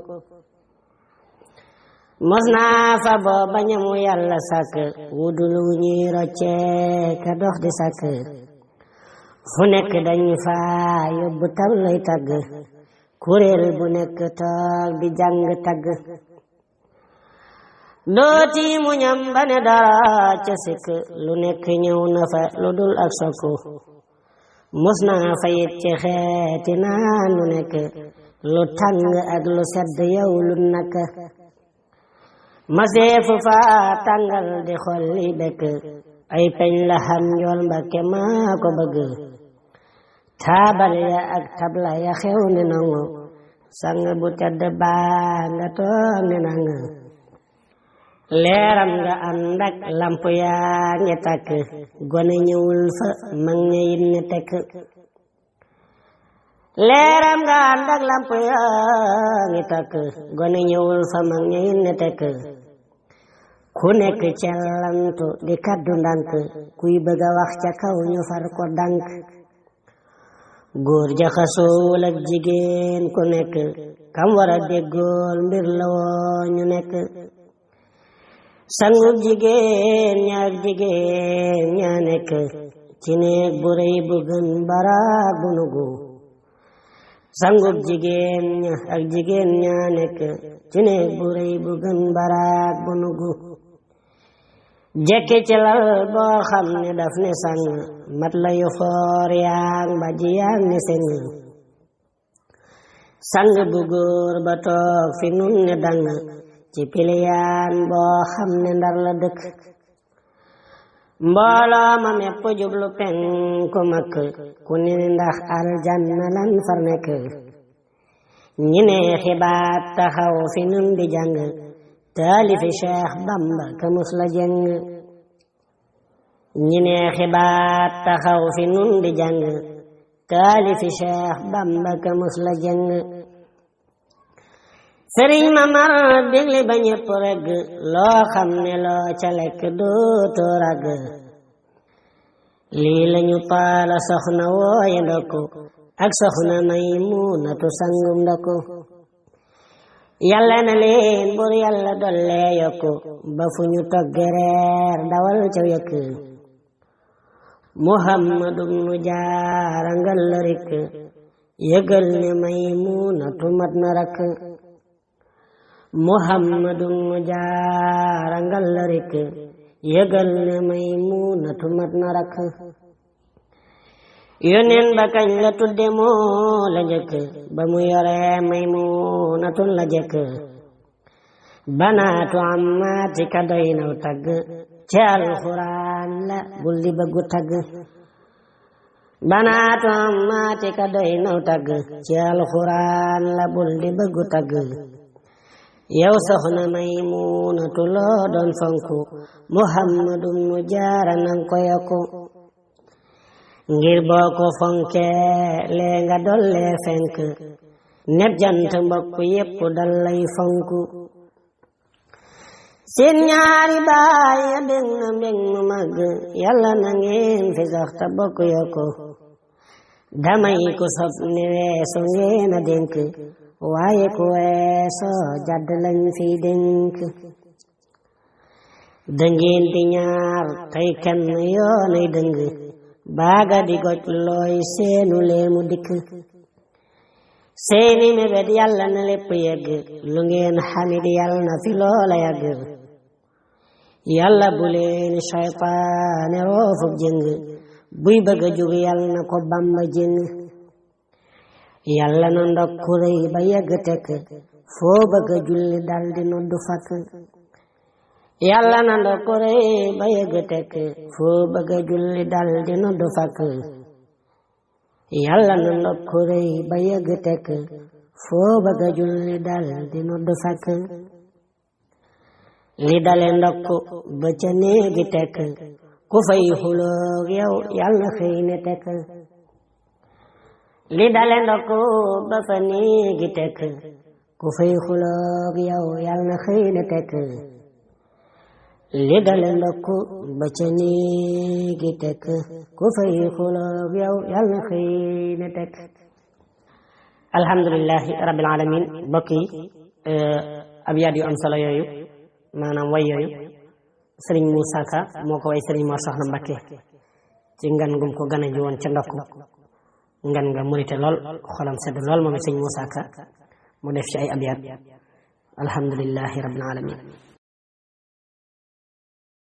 mos naa fa booba ñamu yàlla sàkk wudul wu ñuy roccee ka dox di sàkk fu nekk dañ fa yóbbu tam lay tagg kuréel bu nekk toog di jàng tagg dooti mu ñam ba ne dara ca sikk lu nekk ñëw na fa lu dul ak sokku mos naa fayit ci xeeti naan lu nekk lu tàng ak lu sedd yow lu nakk maseefu fa tàngal di xolli bekk ay peñ la xam njool Mbàkke maa ko bëgg taabal ya ak tabla ya xew ne nangu sang bu tedd baa nga toog ne nangu leeram nga ànd ak lamp yaa ngi takk gone ñëwul fa mag ña yit ne tekk leeram nga ànd ak lamp yaa ngi takk gone ñëwul fa mag ña yit ne tekk ku nekk cellantu di kaddu ndànk kuy bëgg a wax ca kaw ñu far ko dànk góor jaxasoowul ak jigéen ku nekk kam war a déggool mbir la woo ñu nekk sangub jigéen ñaak jigéen ñaa nekk ci néeg bu rëy bu gën baraag bu nugu sangub jigéen ña ak jigéen ñaa nekk ci néeg bu rëy bu gën baraag bu nugu jekke ci lal boo xam ne daf ne sang mat la yu foor yaang ba ji yaang ne seng sang bu góor ba toog fi nun ne dang ci piliyaan boo xam ne ndar la dëkk mbooloo ma mepp jublu penku makk ku ne ndax aljanna lan far nekk ñi ne xibaat taxaw fi nun di jàng taalifi Cheikh Bamba ka mus la jëng ñi ne xibaat taxaw fi nun di jàng taalifi Cheikh Bamba ka mus la jëng sëriñ ma mar dégli ba ñépp regg loo xam ne loo ca lekk dootoo ragg lii lañu paala soxna wooye ndokku ak soxna Maymunatu sangum ndokku yàlla na leen bur yàlla dollee yokku ba fu ñu togge reer dawal ca yëkk Muhammadu nu jaara ngal la rek yëgal ne Maymunatu mat na rakk Muhammadu nu jaara ngal la rek yëgal ne Maymunatu mat na rakk yónneen ba kañ la tudde moo la njëkk ba mu yore Maymunatu la jëkk banaatu ammaati ka doy naw tagg ci alxuraan la bul di bëggu tagg banaatu ammaati ka doy naw tagg ci alxuraan la bul di bëggu tagg yow soxna Maymunatu loo doon fonku Muhammadu nu jaara nang ko yokku ngir boo ko fonke lee nga dolle fenk neb jant mbokk yépp dal lay fonku seen ñaari baay ya bég na mbég mu màgg yàlla na ngeen fi sax ta bokk yokku damay ku sob ni weesu ngeen a dénk waaye ku weeso jadd lañ fiy dénk dëngeen di ñaar tey kenn yoonay dëng baaga di goj looy seenu leemu dikk seeni mébét yàlla na lépp yegg lu ngeen xamit yàlla na fi loola yàgg yàlla bu leen seytaane roofub jëng buy bëgg a jóg yàlla na ko Bamba jëng yàlla na ndokku rëy ba yegg tekk foo bëgg a julli dal di noddu fakk yàlla na ndokku rëy ba yegg tekk foo bëgg a julli dal di noddu fakk yàlla na ndokku rëy ba yegg tekk foo bëgg a julli dal di noddu fakk li dale ndokk ba ca néegi tekk ku fay xuloog yow yàlla xëy ne tekk li dale ndokk ba fa néegi tekk ku fay xuloog yow yàlla xëy ne tekk li dale ndokk ba ca néegi tekk ku fay xuloog yow yàlla xëy ne tekk alhamdulillahi rabbil alamin mbokk yi abyaat yu am solo yooyu maanaam way yooyu sëriñ Moussa Ka moo ko way sëriñ Mor Soxna Mbakke ci ngan gum ko gane ji woon ca ndokk ngan nga murite lool xolam sedd lool moom sëriñ Moussa Ka mu def ci ay abyaat alhamdulillahi rabbil alamin